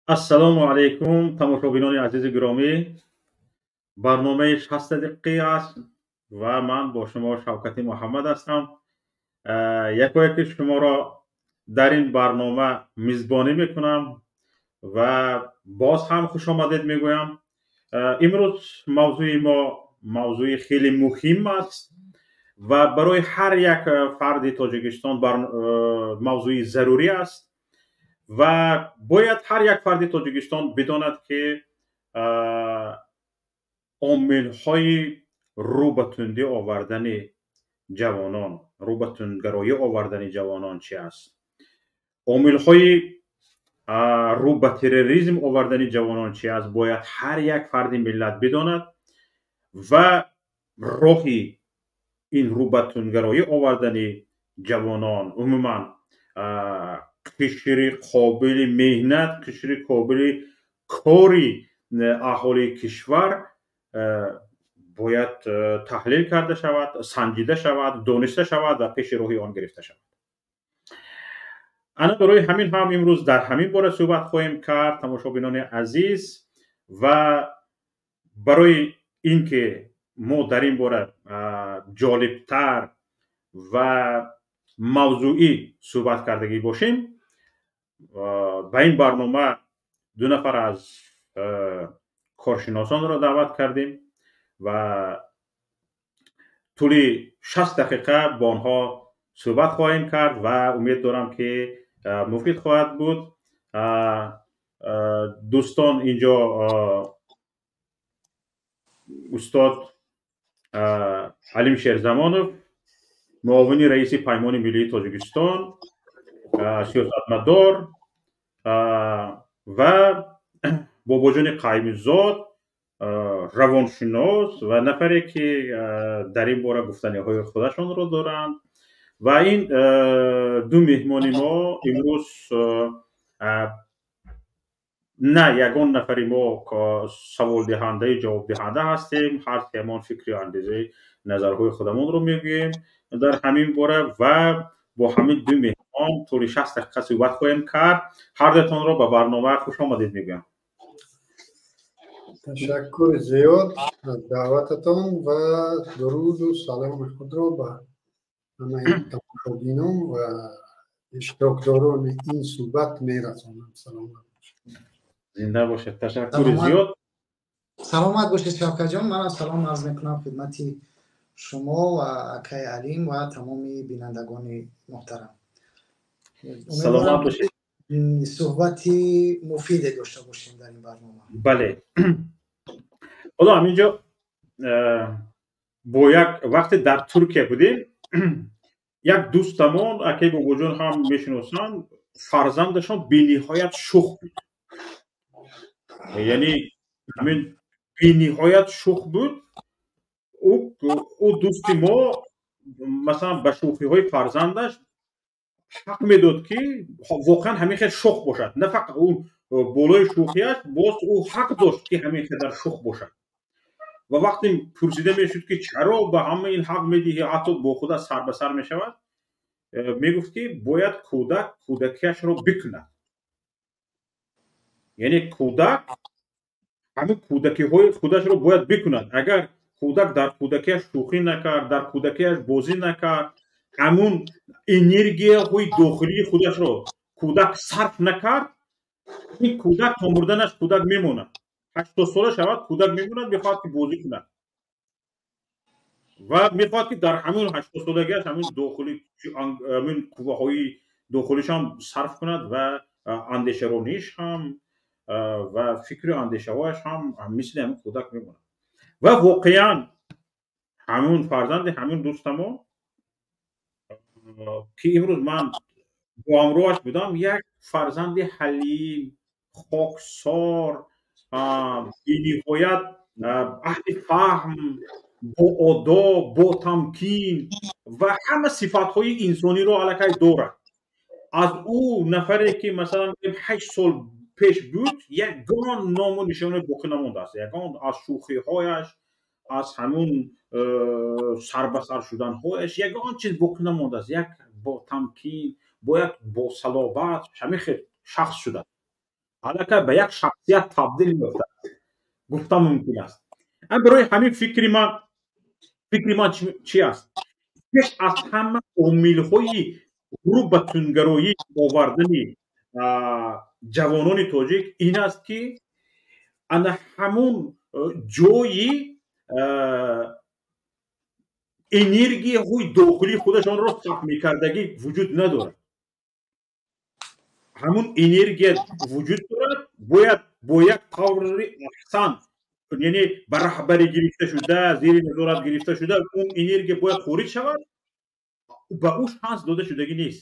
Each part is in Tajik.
Ассалому алайкум, тамошобинони азизи гиромӣ. Барномаи 60 дақиқа аст ва ман бо шумо Шавкати Муҳаммад ҳастам. Якояки шуморо дар ин барнома мизбонӣ мекунам ва боз ҳам хушомадед мегӯям. Имрӯз мавзӯи мо мавзӯи хеле муҳим аст ва барои ҳар як фарди Тоҷикистон мавзӯи зарурӣ аст ва бояд ҳар як фарди Тоҷикистон бидонад, ки омилҳои рӯ ба тундӣ овардани ҷавонон, рӯ ба тундгароӣ овардани ҷавонон чи аст, омилҳои рӯ ба терроризм овардани ҷавонон чи аст, бояд ҳар як фарди миллат бидонад ва роҳи ин рӯ ба тундгароӣ овардани ҷавонон, умуман қишри қобили меҳнат, қишри қобили кори аҳолии кишвар бояд таҳлил карда шавад, санҷида шавад, дониста шавад ва пеши роҳи он гирифта шавад. Ана барои ҳамин ҳам имрӯз дар ҳамин бора суҳбат хоҳем кард, тамошобинони азиз. Ва барои ин ки мо дар ин бора ҷолибтар ва мавзӯӣ суҳбат кардагӣ бошем, ба ин барнома ду нафар аз коршиносонро даъват кардем ва тӯли 60 дақиқа бо онҳо суҳбат хоҳем кард ва умед дорам, ки муфид хоҳад буд. Дӯстон, инҷо устод Ҳалим Шерзамонов, муовини раиси Паймони миллии Тоҷикистон, сиёсатмадор, ва Бобоҷони Қаймизод, равоншинос ва нафаре, ки дар ин бора гуфтаниҳои худашонро доранд. Ва ин ду меҳмони мо имрӯз на ягон нафари мо саволдиҳандаи ҷавобдиҳанда ҳастем, ҳар сеамон фикри андезаи назарҳои худамонро мегӯем дар ҳамин бора ва бо ҳамин ду меҳмон тӯли 60 дақиқа суҳбат хоҳем кард. Ҳардуятонро ба барнома хушомадед мегӯям. Ташаккури зиёд аз даъвататон ва дуруду саломи худро ба ҳамаи тамошобинон ва иштирокдорони ин суҳбат мерасонам. Саломат. Зинда бошед, ташаккури зиёд. Саломат бошед, Шавкатҷон. Манам салом арз мекунам хидмати шумо ва акаи Алим ва тамоми бинандагони муҳтарам. Саломат бошед. Суҳбати муфиде дошта бошем дар ин барнома. Бале, ҳоло ҳаминҷо бо як вақте дар Туркия будем, як дӯстамон, акаи Бобоҷон ҳам мешиносанд, фарзандашон бениҳоят шух буд, яъне ҳамин бениҳоят шух буд. Ӯ дӯсти мо, масалан, ба шӯхиҳои фарзандаш ҳақ медод, ки воқеан ҳамин хел шух бошад. На фақат ӯ болои шӯхиаш боз ӯ ҳақ дошт, ки ҳамин қадар шух бошад. Ва вақте пурсида мешуд, ки чаро ба ҳама ин ҳақ медиҳӣ, ҳатто бо худа сар ба сар мешавад, мегуфт, ки бояд кӯдак кӯдакиашро бикунад, яъне кӯдак ҳамин кӯдакиҳои худашро бояд бикунад. Агар кӯдак дар кӯдакиаш шӯхӣ накард, дар кӯдакиаш бозӣ накард, ҳамун энергияҳои дохилии худашро кӯдак сарф накард, ин кӯдак то мурданаш кӯдак мемонад. 80 сола шавад, кӯдак мемонад, мехоҳад, ки бозӣ кунад ва мехоҳад, ки дар ҳамун 80 солагиаш ҳамин дохили ҳамин қувваҳои дохилишам сарф кунад ва андешарониш ҳам ва фикру андешаҳояш ҳам мисли ҳамин кӯдак мемонад. Ва воқеан ҳамун фарзанди ҳамин дӯстамо, ки имрӯз ман бо ҳамроҳаш будам, як фарзанди ҳалим, хоксор, бениҳоят аҳли фаҳм, боодоб, ботамкин ва ҳама сифатҳои инсониро аллакай дорад. Аз ӯ нафаре, ки масалан 8 сол пеш буд, ягон ному нишоне боқӣ намондааст, ягон аз шӯхиҳояш, аз ҳамун сарбасар шуданҳояш ягон чиз боқӣ намондааст. Як ботамкин, бо як босалобат ҳамин хел шахс шудааст. Аллакай ба як шахсият табдил ёфтааст, гуфта мумкин аст. Барои ҳамин фикри ман чи аст? Пеш аз ҳама омилҳои рӯ ба тундгароӣ овардани ҷавонони тоҷик ин аст, ки ана ҳамун ҷои энергияҳои дохилии худашонро сарф мекардагӣ вуҷуд надорад. Ҳамун энергия вуҷуд дорад, бояд бо як таври аҳсан, яъне ба раҳбарӣ гирифта шуда, зери назорат гирифта шуда, он энергия бояд хориҷ шавад. Ба ӯ шанс дода шудагӣ нест.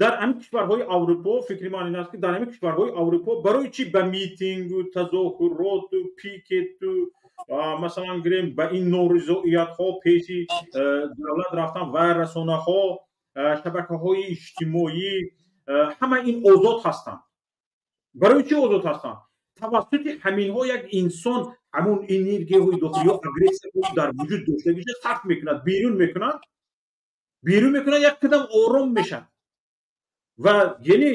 Дар ҳамин кишварҳои Аврупо, фикри ман ин аст, ки дар ҳамин кишварҳои Аврупо барои чӣ ба митингу, тазоҳуроту, пикету, масалан гирем, ба ин норизоиятҳо пеши давлат рафтан ва расонаҳо, шабакаҳои иҷтимоӣ, ҳама ин озод ҳастанд? Барои чӣ озод ҳастанд? Тавассути ҳаминҳо як инсон ҳамун энергияҳои дохилӣ ё агрессияҳои дар вуҷуд доштагиша сарф мекунад, берун мекунад, як қадам ором мешавад ва яъне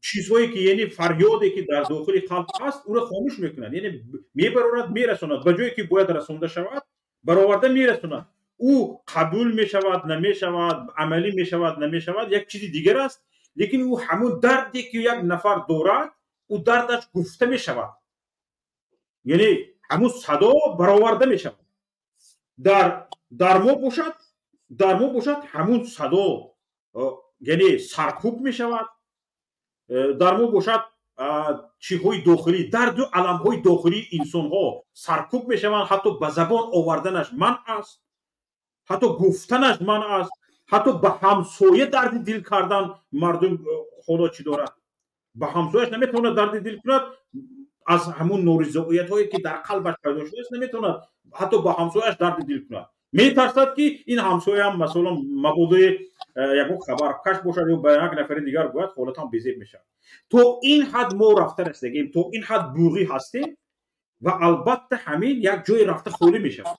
чизҳое ки, яъне фарёде ки дар дохили қалб ҳаст, ӯро хомӯш мекунад, яъне мебарорад, мерасонад ба ҷое ки бояд расонда шавад, бароварда мерасонад. Ӯ қабул мешавад, намешавад, амалӣ мешавад, намешавад, як чизи дигар аст, лекин ӯ ҳамун дарде ки як нафар дорад, ӯ дардаш гуфта мешавад, яъне ҳамун садо бароварда мешавад. Дар мо бошад, ҳамун садо, яъне, саркӯб мешавад. Дар мо бошад, чиҳои дохилӣ, дарду аламҳои дохилии инсонҳо саркӯб мешаванд, ҳатто ба забон оварданаш манъ аст, ҳатто гуфтанаш манъ аст, ҳатто ба ҳамсоя дарди дил кардан мардум ҳоло чӣ дорад, ба ҳамсояш наметавонад дарди дил кунад. Аз ҳамун норизоиятҳое ки дар қалбаш пайдо шудааст, наметавонад ҳатто ба ҳамсояш дарди дил кунад. Метарсад, ки ин ҳамсоям, масалан, мабодои ягон хабаркаш бошад ё ба як нафари дигар гӯяд, ҳолатам безеб мешавад. То ин ҳад мо рафта расидагем, то ин ҳад буғӣ ҳастем ва албатта ҳамин як ҷое рафта холӣ мешавад.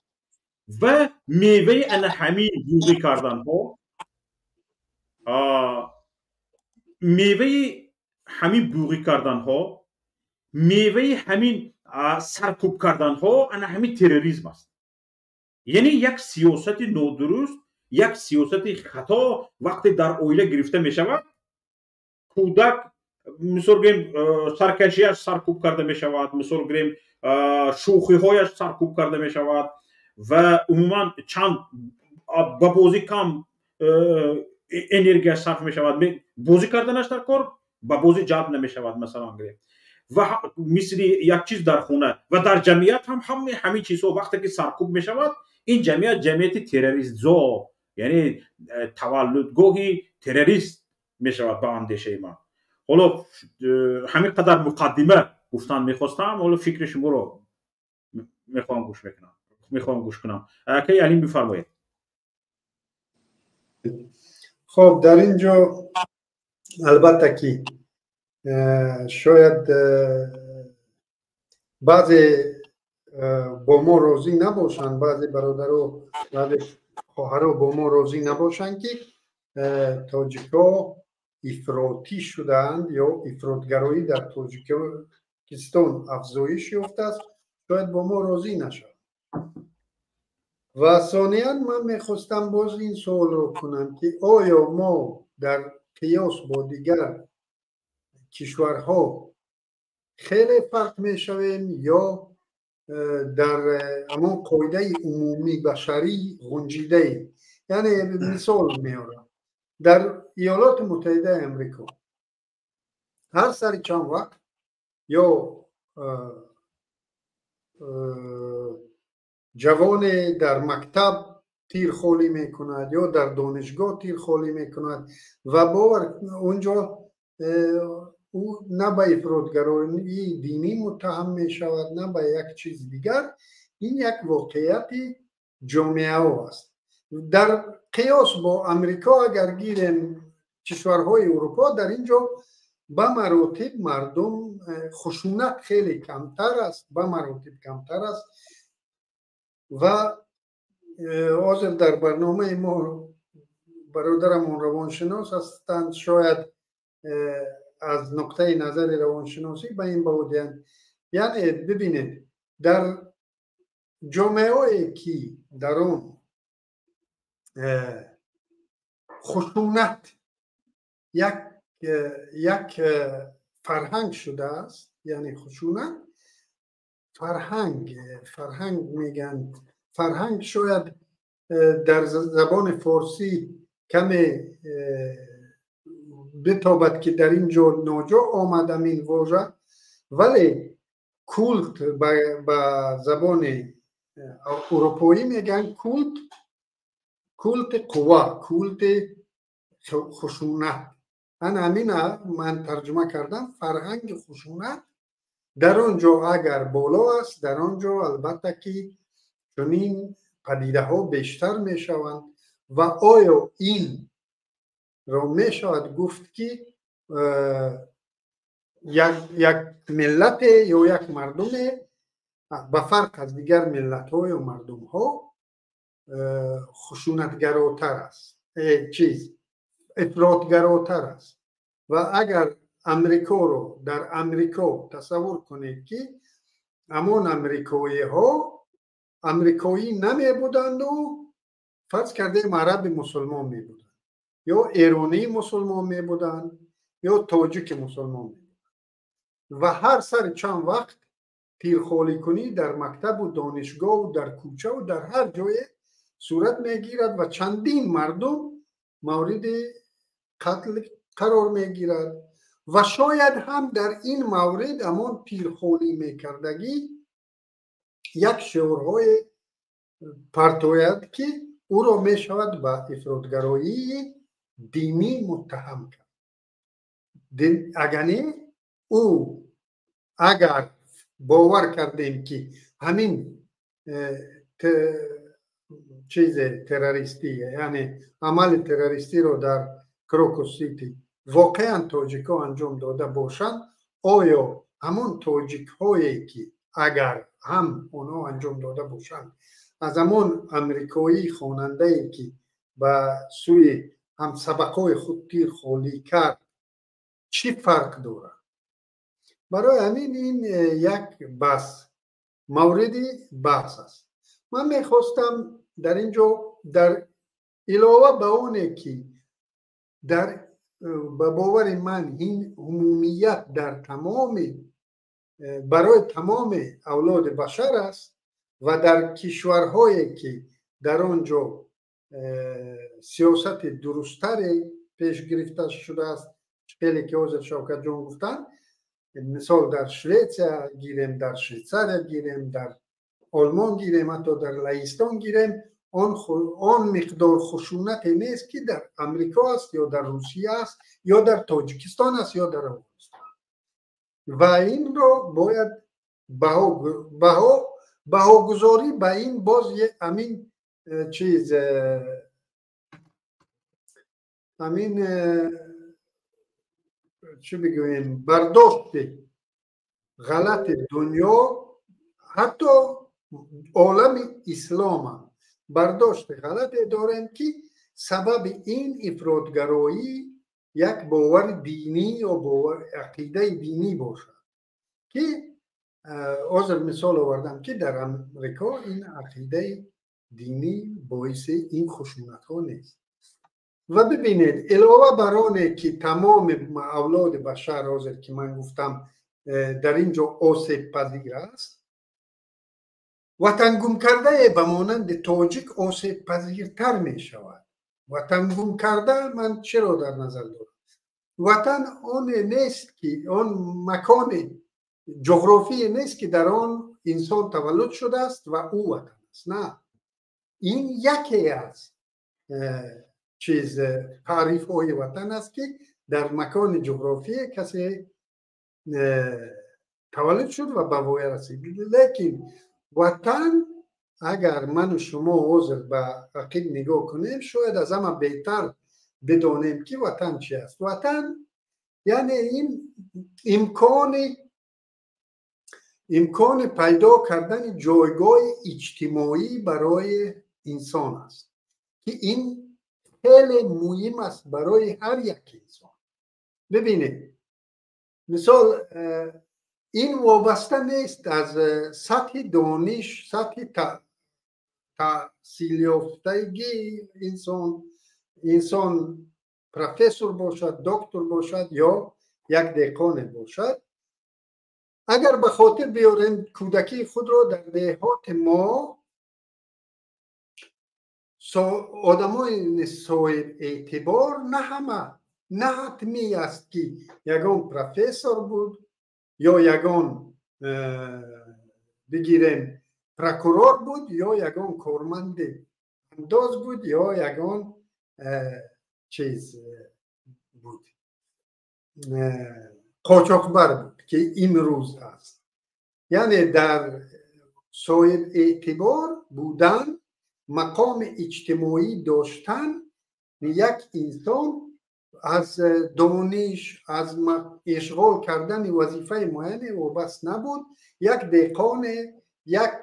Ва меваи ана ҳамин буғӣ карданҳо, меваи ҳамин буғӣ карданҳо, меваи ҳамин саркӯб карданҳо ана ҳамин терроризм аст. Яъне як сиёсати нодуруст, як сиёсати хато вақте дар оила гирифта мешавад, кӯдак, мисол гирем, саркашиаш саркӯб карда мешавад, мисол гирем, шӯхиҳояш саркӯб карда мешавад ва умуман чанд ба бозӣ кам энергия сарф мешавад, бозӣ карданаш дар кор ба бозӣ ҷалб намешавад, масалан гирем, ва мисли як чиз дар хона ва дар ҷамъият ҳам ҳамаи ҳамин чизҳо вақте ки саркӯб мешавад, ин ҷамъият ҷамъияти террористзо, яъне таваллудгоҳи террорист мешавад, ба андешаи ман. Ҳоло ҳамин қадар муқаддима гуфтан мехостам. Ҳоло фикри шуморо мехоҳам гӯш кунам. Акаи Алим, бифармоед. Хоб, дар ин ҷо албатта ки шояд баъзе бо мо розӣ набошанд, баъзе бародаро, баъзе хоҳаро бо мо розӣ набошанд, ки тоҷикҳо ифротӣ шудаанд ё ифротгароӣ дар Тоҷикистон афзоиш ёфтааст, шояд бо мо розӣ нашаванд. Ва сониян ман мехостам боз ин суолро кунам, ки оё мо дар қиёс бо дигар кишварҳо хеле фарқ мешавем ё дар ҳамон қоидаи умумӣ башарӣ ғунҷидаем? Яъне мисол меорам: дар Иёлоти Муттаҳидаи Амрико ҳар сари чанд вақт ё ҷавоне дар мактаб тир холӣ мекунад ё дар донишгоҳ тир холӣ мекунад ва бовар онҷо ӯ на ба ифротгароии динӣ муттаҳам мешавад, на ба як чиз дигар. Ин як воқеияти ҷомеао аст. Дар қиёс бо Амрико агар гирем, кишварҳои Урупо, дар ин ҷо ба маротиб мардум хушунат хеле камтар аст, ба маротиб камтар аст. Ва ҳозир дар барномаи мо бародарамон равоншинос ҳастанд, шояд аз нуқтаи назари равоншиносӣ ба ин баҳо диҳанд. Яъне бибинед, дар ҷомеаҳое ки дар он хушунат як фарҳанг шудааст, яъне хушунат фарҳанг мегӯянд, фарҳанг шояд дар забони форсӣ каме битобад ки дар ин ҷо ноҷо омад ҳамин вожа, вале культ ба забони урупоӣ мегӯянд культ, культи қувва, культи хушунат. Ана ҳамина ман тарҷума кардам, фарҳанги хушунат дар он ҷо агар боло аст, дар он ҷо албатта ки чунин падидаҳо бештар мешаванд. Ва оё ин ро мешавад гуфт ки як миллате ё як мардуме ба фарқ аз дигар миллатҳо ё мардумҳо хушунатгаротар аст, чиз ифротгаротар аст? Ва агар Амрикоро дар Амрико тасаввур кунед ки ҳамон амрикоиҳо амрикоӣ намебуданду, фарз кардем, араби мусулмон мебуданд ё эронии мусулмон мебуданд ё тоҷики мусулмон мебуданд ва ҳар сари чанд вақт тирхоликунӣ дар мактабу донишгоҳу дар кӯчаву дар ҳар ҷое сурат мегирад ва чандин мардум мавриди қатл қарор мегирад ва шояд ҳам дар ин маврид ҳамон тирхолӣ мекардагӣ як шиорҳое партояд ки ӯро мешавад ба ифротгароии динӣ муттаҳам кард. Агар не, ӯ агар бовар кардем ки ҳамин чизе террористӣ, яъне амали террористиро дар Крокус Сити воқеан тоҷикҳо анҷом дода бошанд, оё ҳамон тоҷикҳое ки агар ҳам онҳо анҷом дода бошанд, аз ҳамон амрикоӣ хонандае ки ба сӯи ҳамсабақҳои худ тир холӣ кард чӣ фарқ дорад? Барои ҳамин ин як баҳс, мавриди баҳс аст. Ман мехостам дар ин ҷо дар илова ба оне ки дар ба бовари ман ин умумият дар тамоми барои тамоми авлоди башар аст ва дар кишварҳое ки дар он ҷо сиёсати дурусттаре пеш гирифта шудааст, хеле ки ҳозир Шавкатҷон гуфтанд, мисол дар Шветсия гирем, дар Швейтсария гирем, дар Олмон гирем, ҳатто дар Лаҳистон гирем, он миқдор хушунате нест ки дар Амрико аст ё дар Русия аст ё дар Тоҷикистон аст ё дар Афғонистон. Ва инро бояд баҳогузорӣ ба ин боз ҳамин чиз, ҳамин чӣ бигӯем, бардошти ғалати дунё, ҳатто олами ислома бардошти ғалате дорем ки сабаби ин ифротгароӣ як бовари динӣ ё бовар ақидаи динӣ бошад, ки ҳозир мисол овардам ки дар Амрико ин ақидаи динӣ боиси ин хушунатҳо нест. Ва бибинед, илова бар оне ки тамоми авлоди башар ҳозир ки ман гуфтам дар ин ҷо осебпазир аст, ватангумкардае ба монанди тоҷик осебпазиртар мешавад. Ватангумкарда ман чиро дар назар дорам? Ватан оне нест ки он макони ҷуғрофие нест ки дар он инсон таваллуд шудааст ва ӯ ватан аст. На, ин яке аз чиз таърифҳои ватан аст ки дар макони ҷуғрофие касе таваллуд шуд ва ба воя расид. Лекин ватан, агар ману шумо ҳозир ба ақиб нигоҳ кунем, шояд аз ҳама беҳтар бидонем ки ватан чи аст. Ватан яъне ин имкони пайдо кардани ҷойгоҳи иҷтимоӣ барои инсон аст ки ин хеле муҳим аст барои ҳар як инсон. Бибинед. Мисол, ин вобаста нест аз сатҳи дониш, сатҳи таҳсилёфтагии инсон. Инсон профессор бошад, доктор бошад ё як деҳқоне бошад. Агар ба хотир биёрем кӯдакии худро, дар деҳоти мо одамои соҳибэътибор на ҳама, на ҳатмӣ аст, ки ягон профессор буд ё ягон, бигирем, прокурор буд ё ягон корманди андоз буд ё ягон чиз буд, қочоқбар буд, ки имрӯз аст. Яъне дар соҳибэътибор будан, мақоми иҷтимоӣ доштан як инсон аз дониш, аз ишғол кардани вазифаи муайяне вобаст набуд. Як деҳқоне, як,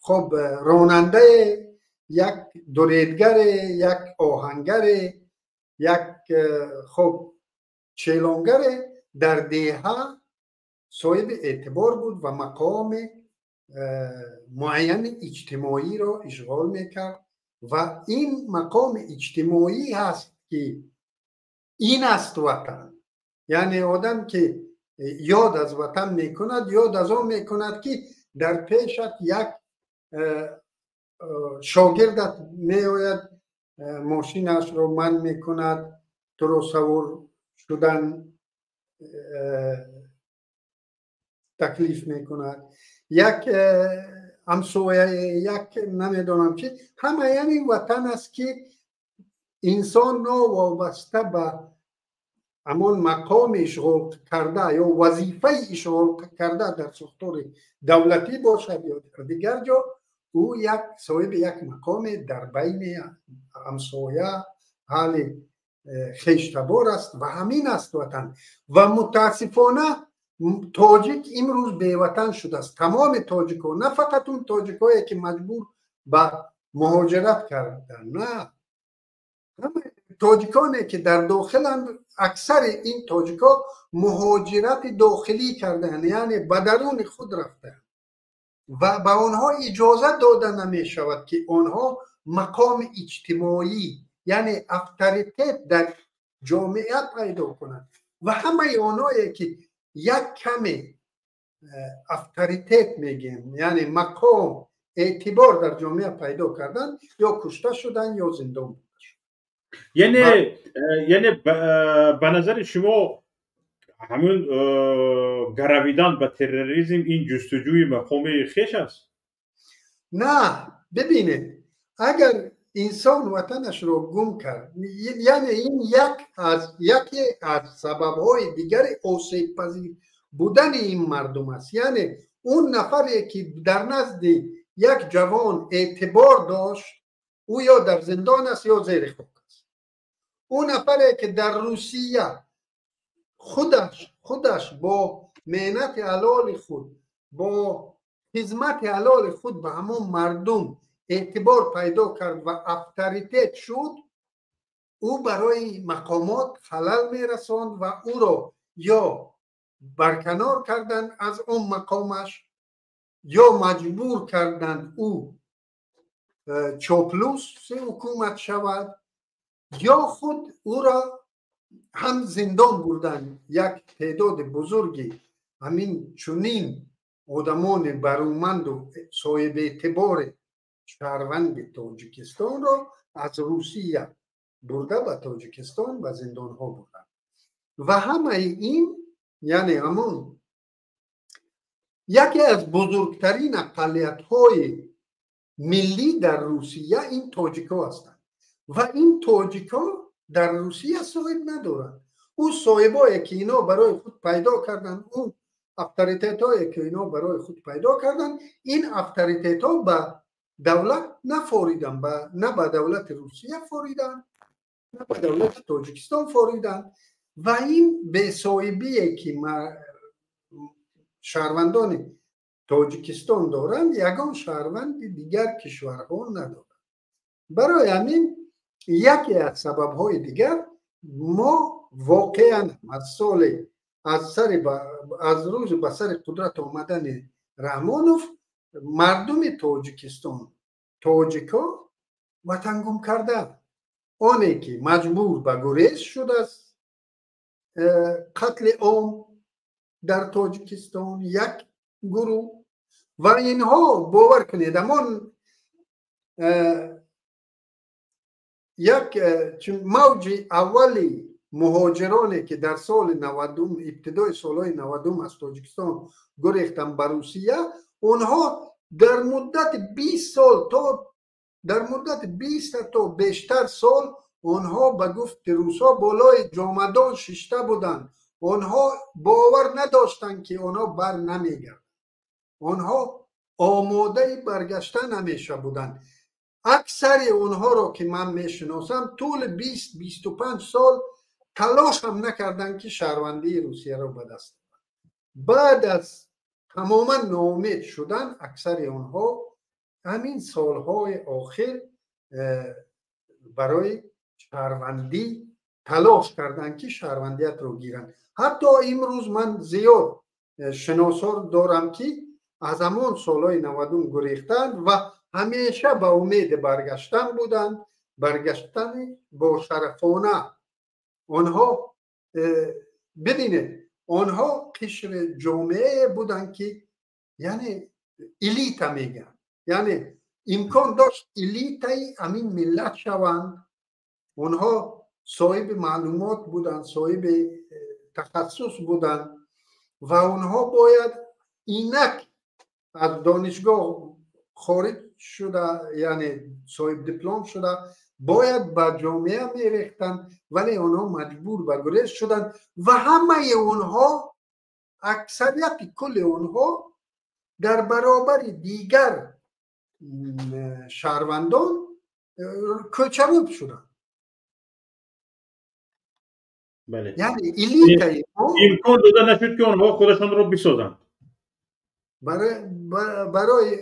хоб, ронандае, як дуредгаре, як оҳангаре, як, хоб, челонгаре дар деҳа соҳиби эътибор буд ва мақоми муайяни иҷтимоиро ишғол мекард. Ва ин мақоми иҷтимоӣ ҳаст, ки ин аст ватан. Яъне одам ки ёд аз ватан мекунад, ёд аз он мекунад, ки дар пешат як шогирдат меояд, мошинашро ман мекунад, туро савор шудан таклиф мекунад, як ҳамсоя, як намедонам чи. Ҳама яъне ватан аст, ки инсон новобаста ба ҳамон мақоми ишғол карда ё вазифаи ишғол карда дар сохтори давлатӣ бошад ё дар дигар ҷо, ӯ як соҳиби як мақоме дар байни ҳамсоя, аҳли хештабор аст ва ҳамин аст ватан. Ва мутаассифона тоҷик имрӯз беватан шудааст. Тамоми тоҷикҳо, на фақат он тоҷикҳое, ки маҷбур ба муҳоҷират карданд, на тоҷиконе, ки дар дохиланд. Аксари ин тоҷикҳо муҳоҷирати дохилӣ карданд, яъне ба даруни худ рафтанд ва ба онҳо иҷоза дода намешавад, ки онҳо мақоми иҷтимоӣ, яъне авторитет дар ҷомеа пайдо кунанд. Ва ҳамаи онҳое, ки як каме авторитет мегӯем, яъне мақом, эътибор дар ҷомеа пайдо карданд, ё кушта шуданд, ё зиндон бурда шуданд. Яъне ба назари шумо, ҳамун гаравидан ба терроризм ин ҷустуҷӯи мақоми хеш аст? На, бибинед, агар инсон ватанашро гум кард, яъне ин яке аз сабабҳои дигари осебпазир будани ин мардум аст. Яъне он нафаре, ки дар назди як ҷавон эътибор дошт, ӯ ё дар зиндон аст, ё зери хок аст. Ӯ нафаре, ки дар Русия худаш бо меҳнати ҳалоли худ, бо хизмати ҳалоли худ ба ҳамон мардум эътибор пайдо кард ва авторитет шуд, ӯ барои мақомот халал мерасонд ва ӯро ё барканор карданд аз он мақомаш, ё маҷбур карданд ӯ чоплуси ҳукумат шавад, ё худ ӯро ҳам зиндон бурданд. Як теъдоди бузурги ҳамин чунин одамони баруманду соҳибэътибори шаҳрванди Тоҷикистонро аз Русия бурда ба Тоҷикистон ба зиндонҳо бурданд. Ва ҳамаи ин, яъне ҳамон яке аз бузургтарин ақаллиятҳои миллӣ дар Русия ин тоҷикҳо ҳастанд ва ин тоҷикҳо дар Русия соҳиб надоранд. Ӯ соҳибое, ки ино барои худ пайдо карданд, ӯ авторитетҳое, ки ино барои худ пайдо карданд, ин авторитетҳо ба давлат нафориданд, на ба давлати Русия фориданд, на ба давлати Тоҷикистон фориданд. Ва ин бесоҳибие, ки шаҳрвандони Тоҷикистон доранд, ягон шаҳрванди дигар кишварҳо надоранд. Барои ҳамин яке аз сабабҳои дигар мо воқеан аз соли аз рӯзи ба сари қудрат омадани Раҳмонов мардуми Тоҷикистон, тоҷикҳо ватангум карда, оне ки маҷбур ба гурез шудааст, қатли ом дар Тоҷикистон як гурӯҳ ва инҳо бовар кунед, ҳамон як мавҷи аввали муҳоҷироне ки дар соли 90, ибтидои солҳои 90 аз Тоҷикистон гурехтанд ба Русия, онҳо дар муддати 20 сол то дар муддати 20 то бештар сол онҳо ба гуфти русҳо болои ҷомадон шишта буданд. Онҳо бовар надоштанд, ки онҳо бар намегарданд. Онҳо омодаи баргаштан ҳамеша буданд. Аксари онҳоро ки ман мешиносам, тӯли 20-25 сол талош ҳам накарданд, ки шаҳрвандии Русияро ба даст оваранд. Баъд аз тамоман ноумед шудан аксари онҳо ҳамин солҳои охир барои шаҳрвандӣ талош карданд, ки шаҳрвандиятро гиранд. Ҳатто имрӯз ман зиёд шиносор дорам, ки аз ҳамон солҳои 90 гурехтанд ва ҳамеша ба умеди баргаштан буданд, баргаштани бошарафона. Онҳо бибинед, онҳо қишри ҷомеае буданд, ки яъне элита мегӯянд, яъне имкон дошт элитаи ҳамин миллат шаванд. Онҳо соҳиби маълумот буданд, соҳиби тахассус буданд ва онҳо бояд инак аз донишгоҳ хориҷ шуда, яъне соҳиб диплом шуда, бояд ба ҷомеа мерехтанд, вале онҳо маҷбур ба гурез шуданд ва ҳамаи онҳо, аксарияти кулли онҳо дар баробари дигар шаҳрвандон кӯчарӯб шуданд. Яъне элитаи имкон дода нашуд, ки онҳо худашонро бисозанд. Барои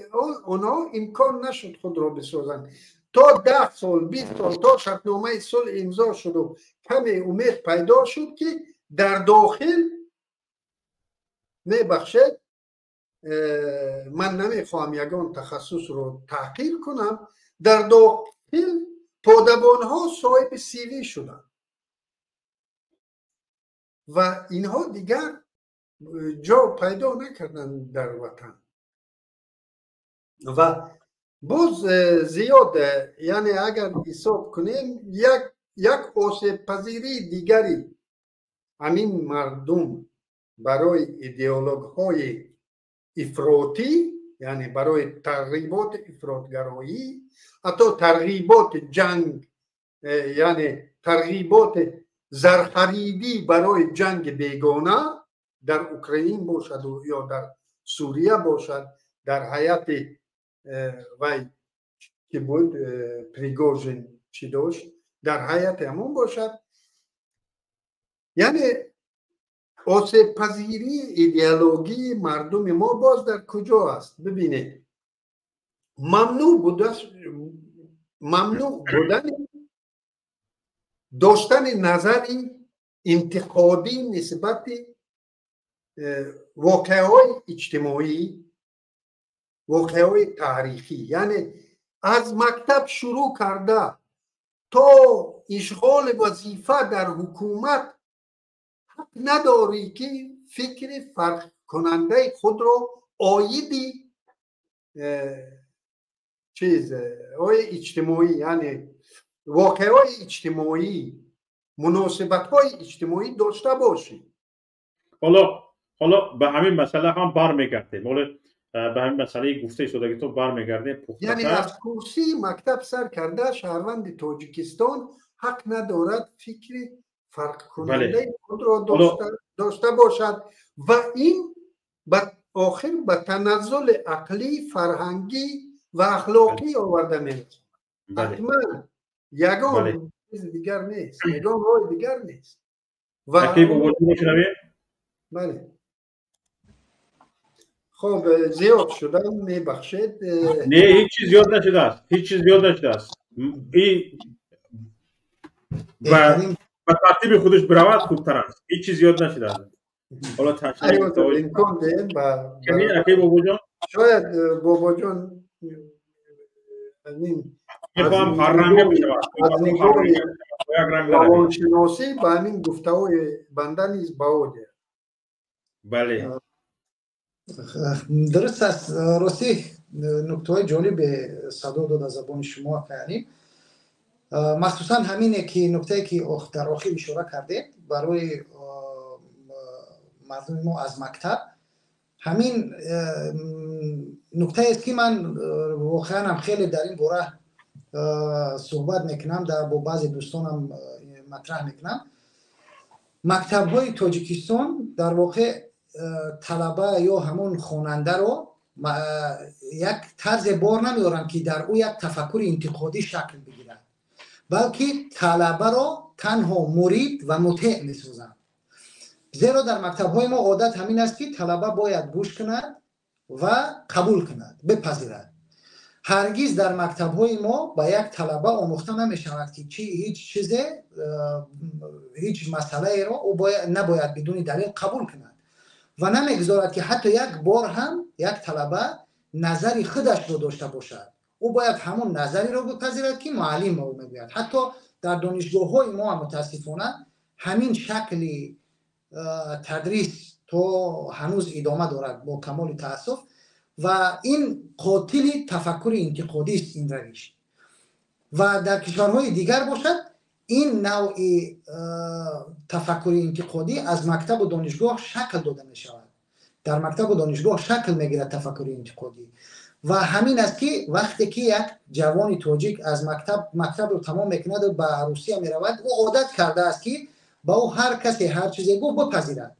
онҳо имкон нашуд худро бисозанд. То 10 сол, 20 сол, то шартномаи сулҳ имзо шуду каме умед пайдо шуд, ки дар дохил, мебахшед, ман намехоҳам ягон тахассусро таҳқир кунам, дар дохил подабонҳо соҳиби сивӣ шуданд ва инҳо дигар ҷо пайдо накарданд дар ватан. Ва боз зиёд, яъне агар ҳисоб кунем, як осебпазирии дигари ҳамин мардум барои идеологҳои ифротӣ, яъне барои тарғиботи ифротгароӣ, ҳатто тарғиботи ҷанг, яъне тарғиботи зархаридӣ барои ҷанги бегона дар Украин бошад ё дар Сурия бошад, дар ҳайати вай ки буд, Пригожин чӣ дошт, дар ҳайати ҳамон бошад. Яъне осебпазирии идеологии мардуми мо боз дар куҷо аст? Бибинед, мамнӯъ будани доштани назари интиқодӣ нисбати воқеаҳои иҷтимоӣ, воқеаҳои таърихӣ, яъне аз мактаб шурӯъ карда то ишғоли вазифа дар ҳукумат ҳақ надорӣ, ки фикри фарқкунандаи худро оиди чизҳои иҷтимоӣ, яъне воқеаҳои иҷтимоӣ, муносибатҳои иҷтимоӣ дошта бошӣ. Ҳоло ба ҳамин масъала ҳам бармегардем. Ҳоло ба ҳамин масъалаи гуфтаи шудагитон бармегардем. Яъне аз курсии мактаб сар карда шаҳрванди Тоҷикистон ҳақ надорад фикри фарқкунандаи худро дошта бошад ва ин охир ба таназзули ақлӣ, фарҳангӣ ва ахлоқӣ оварда мерасонад. Ҳатман ягон чизи дигар нест, ягон роҳи дигар нест. Бале, хоб, зиёд шудам, мебахшед. Не, ҳеҷ чиз зиёд нашудааст, ҳеҷ чиз зиёд нашудааст. Ба тартиби худаш биравад, хубтар аст. Ҳеҷ чиз зиёд нашудааст. Ҳоло имкон диҳем ба акай Бобоҷон. Шояд Бобоҷон мехоҳам ҳарранга бишавад. Аз нигоҳи равоншиносӣ ба ҳамин гуфтаҳои банда низ баҳо диҳад. Бале. Дуруст аст. Ростӣ, нуктаҳои ҷолибе садо дод аз забони шумо, акай Алим. Махсусан ҳамине ки нуктае ки дар охир ишора кардед барои мардуми мо аз мактаб, ҳамин нуктаест, ки ман воқеанам хеле дар ин бора суҳбат мекунам, бо баъзе дӯстонам матраҳ мекунам. Мактабҳои Тоҷикистон дар воқеъ талаба ё ҳамон хонандаро як тарзе бор намеоранд, ки дар ӯ як тафаккури интиқодӣ шакл бигирад, балки талабаро танҳо мурид ва мутеъ месозанд. Зеро дар мактабҳои мо одат ҳамин аст, ки талаба бояд гӯш кунад ва қабул кунад, бипазирад. Ҳаргиз дар мактабҳои мо ба як талаба омӯхта намешавад, ки ҳеҷ чизе, ҳеҷ масъалаеро ӯ набояд бидуни далел қабул кунад ва намегузорад, ки ҳатто як бор ҳам як талаба назари худашро дошта бошад. Ӯ бояд ҳамон назареро бипазирад, ки муаллим ба ӯ мегӯяд. Ҳатто дар донишгоҳҳои мо ҳам, мутаассифона, ҳамин шакли тадрис то ҳанӯз идома дорад, бо камоли таассуф. Ва ин қотили тафаккури интиқодист ин равиш. Ва дар кишварҳои дигар бошад, ин навъи тафаккури интиқодӣ аз мактабу донишгоҳ шакл дода мешавад. Дар мактабу донишгоҳ шакл мегирад тафаккури интиқодӣ. Ва ҳамин аст, ки вақте ки як ҷавони тоҷик аз мактаб мактабро тамом мекунаду ба Русия меравад, ӯ одат кардааст, ки ба ӯ ҳар касе ҳар чизе гуфт, бипазирад.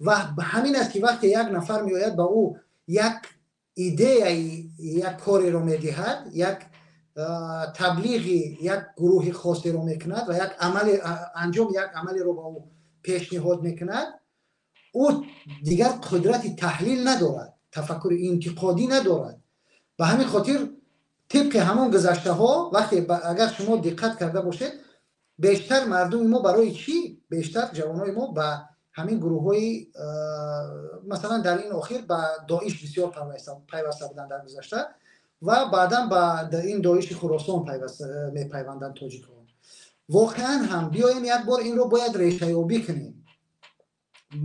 Ва ҳамин аст, ки вақте як нафар меояд, ба ӯ як идеяи як кореро медиҳад, як таблиғи як гурӯҳи хосеро мекунад ва як амали анҷом як амалеро ба ӯ пешниҳод мекунад, ӯ дигар қудрати таҳлил надорад, тафаккури интиқодӣ надорад. Ба ҳамин хотир, тибқи ҳамон гузаштаҳо, вақте агар шумо диққат карда бошед, бештар мардуми мо барои чӣ, бештар ҷавонои мо ба ҳамин гурӯҳҳои, масалан, дар ин охир ба Доиш бисёр пайваста буданд дар гузашта ва баъдан ба ин Доиши Хуросон мепайванданд тоҷикҳо. Воқеан ҳам биёем, як бор инро бояд решаёбӣ кунем.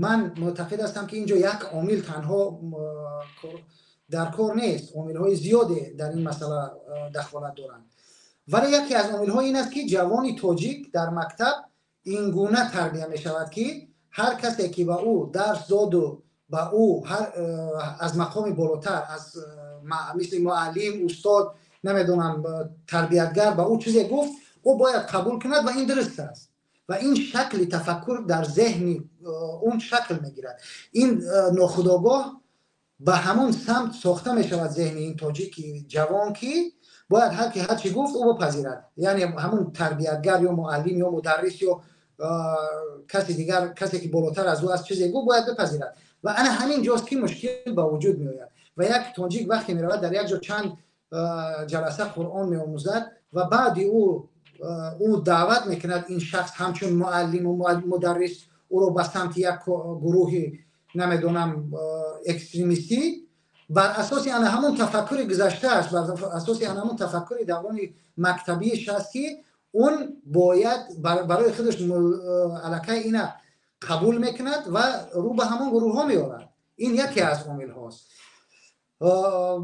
Ман мӯътақид ҳастам, ки инҷо як омил танҳо дар кор нест, омилҳои зиёде дар ин масъала дахолат доранд. Вале яке аз омилҳо ин аст, ки ҷавони тоҷик дар мактаб ин гуна тарбия мешавад, ки ҳар касе ки ба ӯ дарс доду ба ӯ аз мақоми болотар, аз мисли муаллим, устод, намедонам, тарбиятгар ба ӯ чизе гуфт, ӯ бояд қабул кунад ва ин дуруст аст. Ва ин шакли тафаккур дар зеҳни он шакл мегирад. Ин нохудогоҳ ба ҳамон самт сохта мешавад зеҳни ин тоҷики ҷавон, ки бояд ҳар ки ҳар чӣ гуфт, ӯ бипазирад. Яъне ҳамон тарбиятгар ё муаллим ё мударрис ё каси дигар, касе ки болотар аз ӯ аст, чизе гуфт, бояд бипазирад. Ва ана ҳамин ҷост, ки мушкил ба вуҷуд меояд. Ва як тоҷик вақте меравад, дар як ҷо чанд ҷаласа Қуръон меомӯзад ва баъди ӯ даъват мекунад ин шахс ҳамчун муаллиму мударрис ӯро ба самти як гурӯҳи, намедонам, экстремистӣ, бар асоси ана ҳамон тафаккури гузаштааш, бар асоси ана ҳамон тафаккури даврони мактабиаш аст, ки он бояд барои худаш аллакай ина қабул мекунад ва рӯ ба ҳамон гурӯҳҳо меорад. Ин яке аз омилҳост.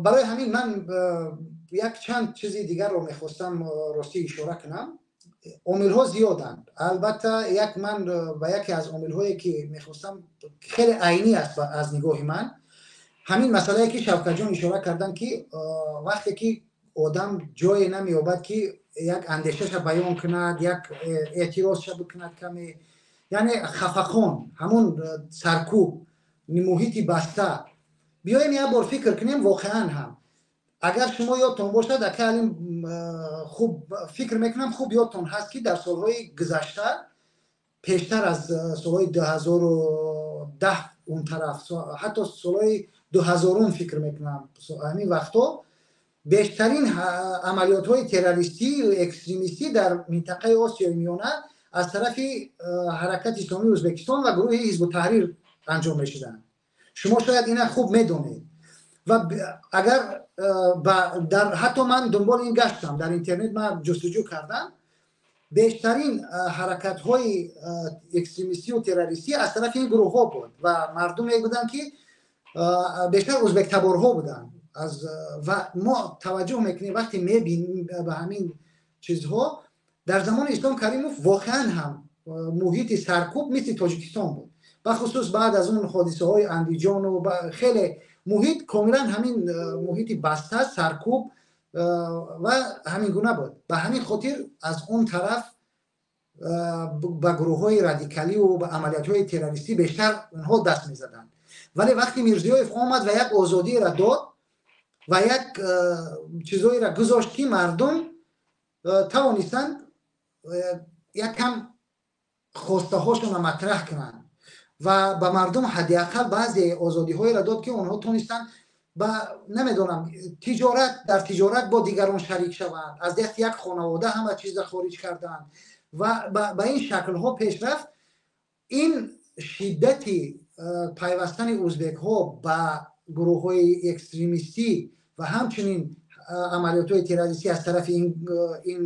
Барои ҳамин ман як чанд чизи дигарро мехостам, ростӣ, ишора кунам. Омилҳо зиёданд, албатта. Як ман ба яке аз омилҳое, ки мехостам, хеле айнӣ аст аз нигоҳи ман, ҳамин масъалае, ки Шавкатҷон ишора карданд, ки вақте ки одам ҷое намеёбад, ки як андешаша баён кунад, як эътирозша бикунад каме, яъне хафахон, ҳамон саркӯб, муҳити баста. Биёем, як бор фикр кунем. Воқеан ҳам, агар шумо ёдтон бошад, ака Алим, хуб фикр мекунам, хуб ёдтон ҳаст, ки дар солҳои гузашта, пештар аз солҳои 2010 он тараф, ҳатто солҳои 2000-ум, фикр мекунам, ҳамин вақтҳо бештарин амалиётҳои террористию экстремистӣ дар минтақаи Осиёи Миёна аз тарафи Ҳаракати Исломии Ӯзбекистон ва гурӯҳи Ҳизбу Таҳрир анҷом мешуданд. Шумо шояд ина хуб медонед. Ва агар дар ҳатто ман дунболи ин гаштам, дар интернет ман ҷустуҷӯ кардам, бештарин ҳаракатҳои экстремистию террористӣ аз тарафи ин гурӯҳҳо буд ва мардуме буданд, ки бештар ӯзбектаборҳо буданд. Ва мо таваҷҷӯҳ мекунем, вақте мебинем ба ҳамин чизҳо, дар замони Ислом Каримов воқеан ҳам муҳити саркӯб мисли Тоҷикистон буд, бахусус баъд аз он ҳодисаҳои Андиҷону хеле муҳит комилан ҳамин муҳити баста, саркӯб ва ҳамин гуна буд. Ба ҳамин хотир аз он тараф ба гурӯҳҳои радикалию ба амалиётҳои террористӣ бештар онҳо даст мезаданд. Вале вақте Мирзиёев омад ва як озодиро дод ва як чизҳоеро гузошт, ки мардум тавонистанд як кам хостаҳошонро матраҳ кунанд ва ба мардум ҳадди ақал баъзе озодиҳоеро дод, ки онҳо тонистанд ба, намедонам, тиҷорат, дар тиҷорат бо дигарон шарик шаванд, аз дасти як хонавода ҳама чизро хориҷ карданд ва ба ин шаклҳо пеш рафт. Ин шиддати пайвастани ӯзбекҳо ба гурӯҳҳои экстремистӣ ва ҳамчунин амалиётҳои террористӣ аз тарафи ин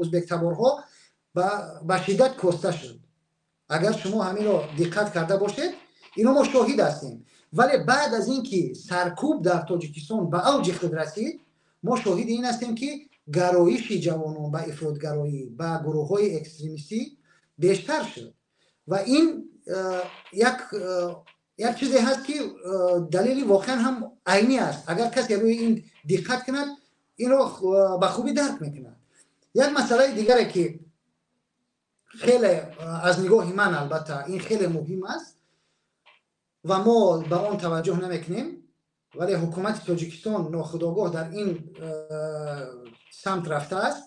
ӯзбектаборҳо ба шиддат коста шуд. Агар шумо ҳаминро диққат карда бошед, ино мо шоҳид ҳастем. Вале баъд аз ин ки саркӯб дар Тоҷикистон ба авҷи худ расид, мо шоҳиди ин ҳастем, ки гароиши ҷавонон ба ифротгароӣ, ба гурӯҳҳои экстремистӣ бештар шуд. Ва ин як чизе ҳаст, ки далели воқеан ҳам айнӣ аст. Агар касе рӯи ин диққат кунад, инро ба хубӣ дарк мекунад. Як масъалаи дигаре, ки хеле аз нигоҳи ман, албатта, ин хеле муҳим аст ва мо ба он таваҷҷӯҳ намекунем, вале ҳукумати Тоҷикистон нохудогоҳ дар ин самт рафтааст,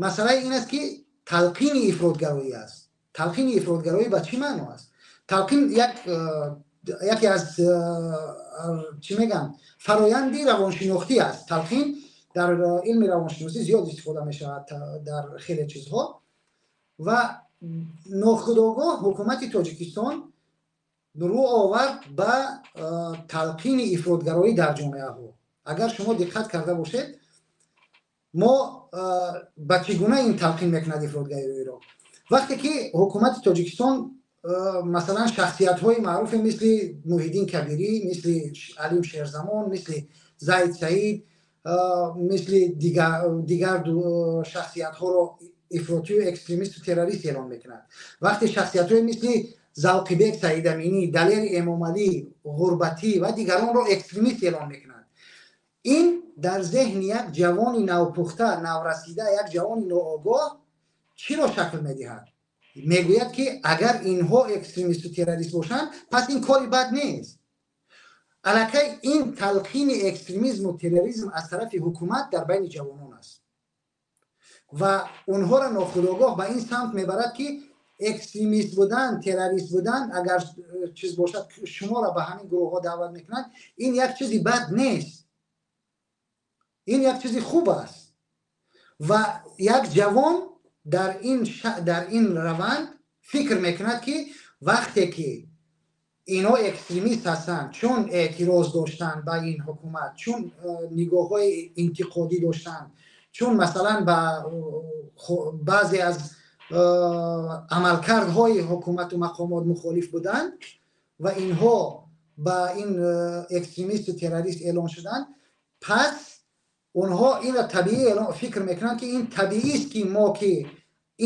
масъалаи ин аст, ки талқини ифротгароӣ аст. Талқини ифротгароӣ ба чӣ маъно аст? Талқин яке аз, чӣ мегӯям, фароянди равоншинохтӣ аст. Талқин дар илми равоншиносӣ зиёд истифода мешавад дар хеле чизҳо. Ва нохудогоҳ ҳукумати Тоҷикистон рӯ овард ба талқини ифротгароӣ дар ҷомеаҳо. Агар шумо диққат карда бошед, мо ба чӣ гуна ин талқин мекунад ифротгароиро? Вақте ки ҳукумати Тоҷикистон, масалан, шахсиятҳои маъруфе мисли Муҳиддин Кабирӣ, мисли Алим Шерзамон, мисли Зайд Саид, мисли дигар шахсиятҳоро ифротию экстремисту террорист эълон мекунад, вақте шахсиятҳое мисли Завқибек Саидаминӣ, Далери Эмомалӣ, Ғурбатӣ ва дигаронро экстремист эълон мекунад, ин дар зеҳни як ҷавони навпухта, наврасида, як ҷавони ноогоҳ чиро шакл медиҳад? Мегӯяд, ки агар инҳо экстремисту террорист бошанд, пас ин кори бад нест. Аллакай ин талқини экстремизму терроризм аз тарафи ҳукумат дар байни ҷавонон аст ва онҳоро нохудогоҳ ба ин самт мебарад, ки экстремист будан, террорист будан, агар чиз бошад, шуморо ба ҳамин гурӯҳҳо даъват мекунанд, ин як чизи бад нест, ин як чизи хуб аст. Ва як ҷавон дар ин раванд фикр мекунад, ки вақте ки ино экстремист ҳастанд, чун эътироз доштанд ба ин ҳукумат, чун нигоҳҳои интиқодӣ доштанд, чун, масалан, ба баъзе аз амалкардҳои ҳукумату мақомот мухолиф буданд ва инҳо ба ин экстремисту террорист эълон шуданд, пас онҳо инро табиӣ фикр мекунанд, ки ин табиист, ки мо, ки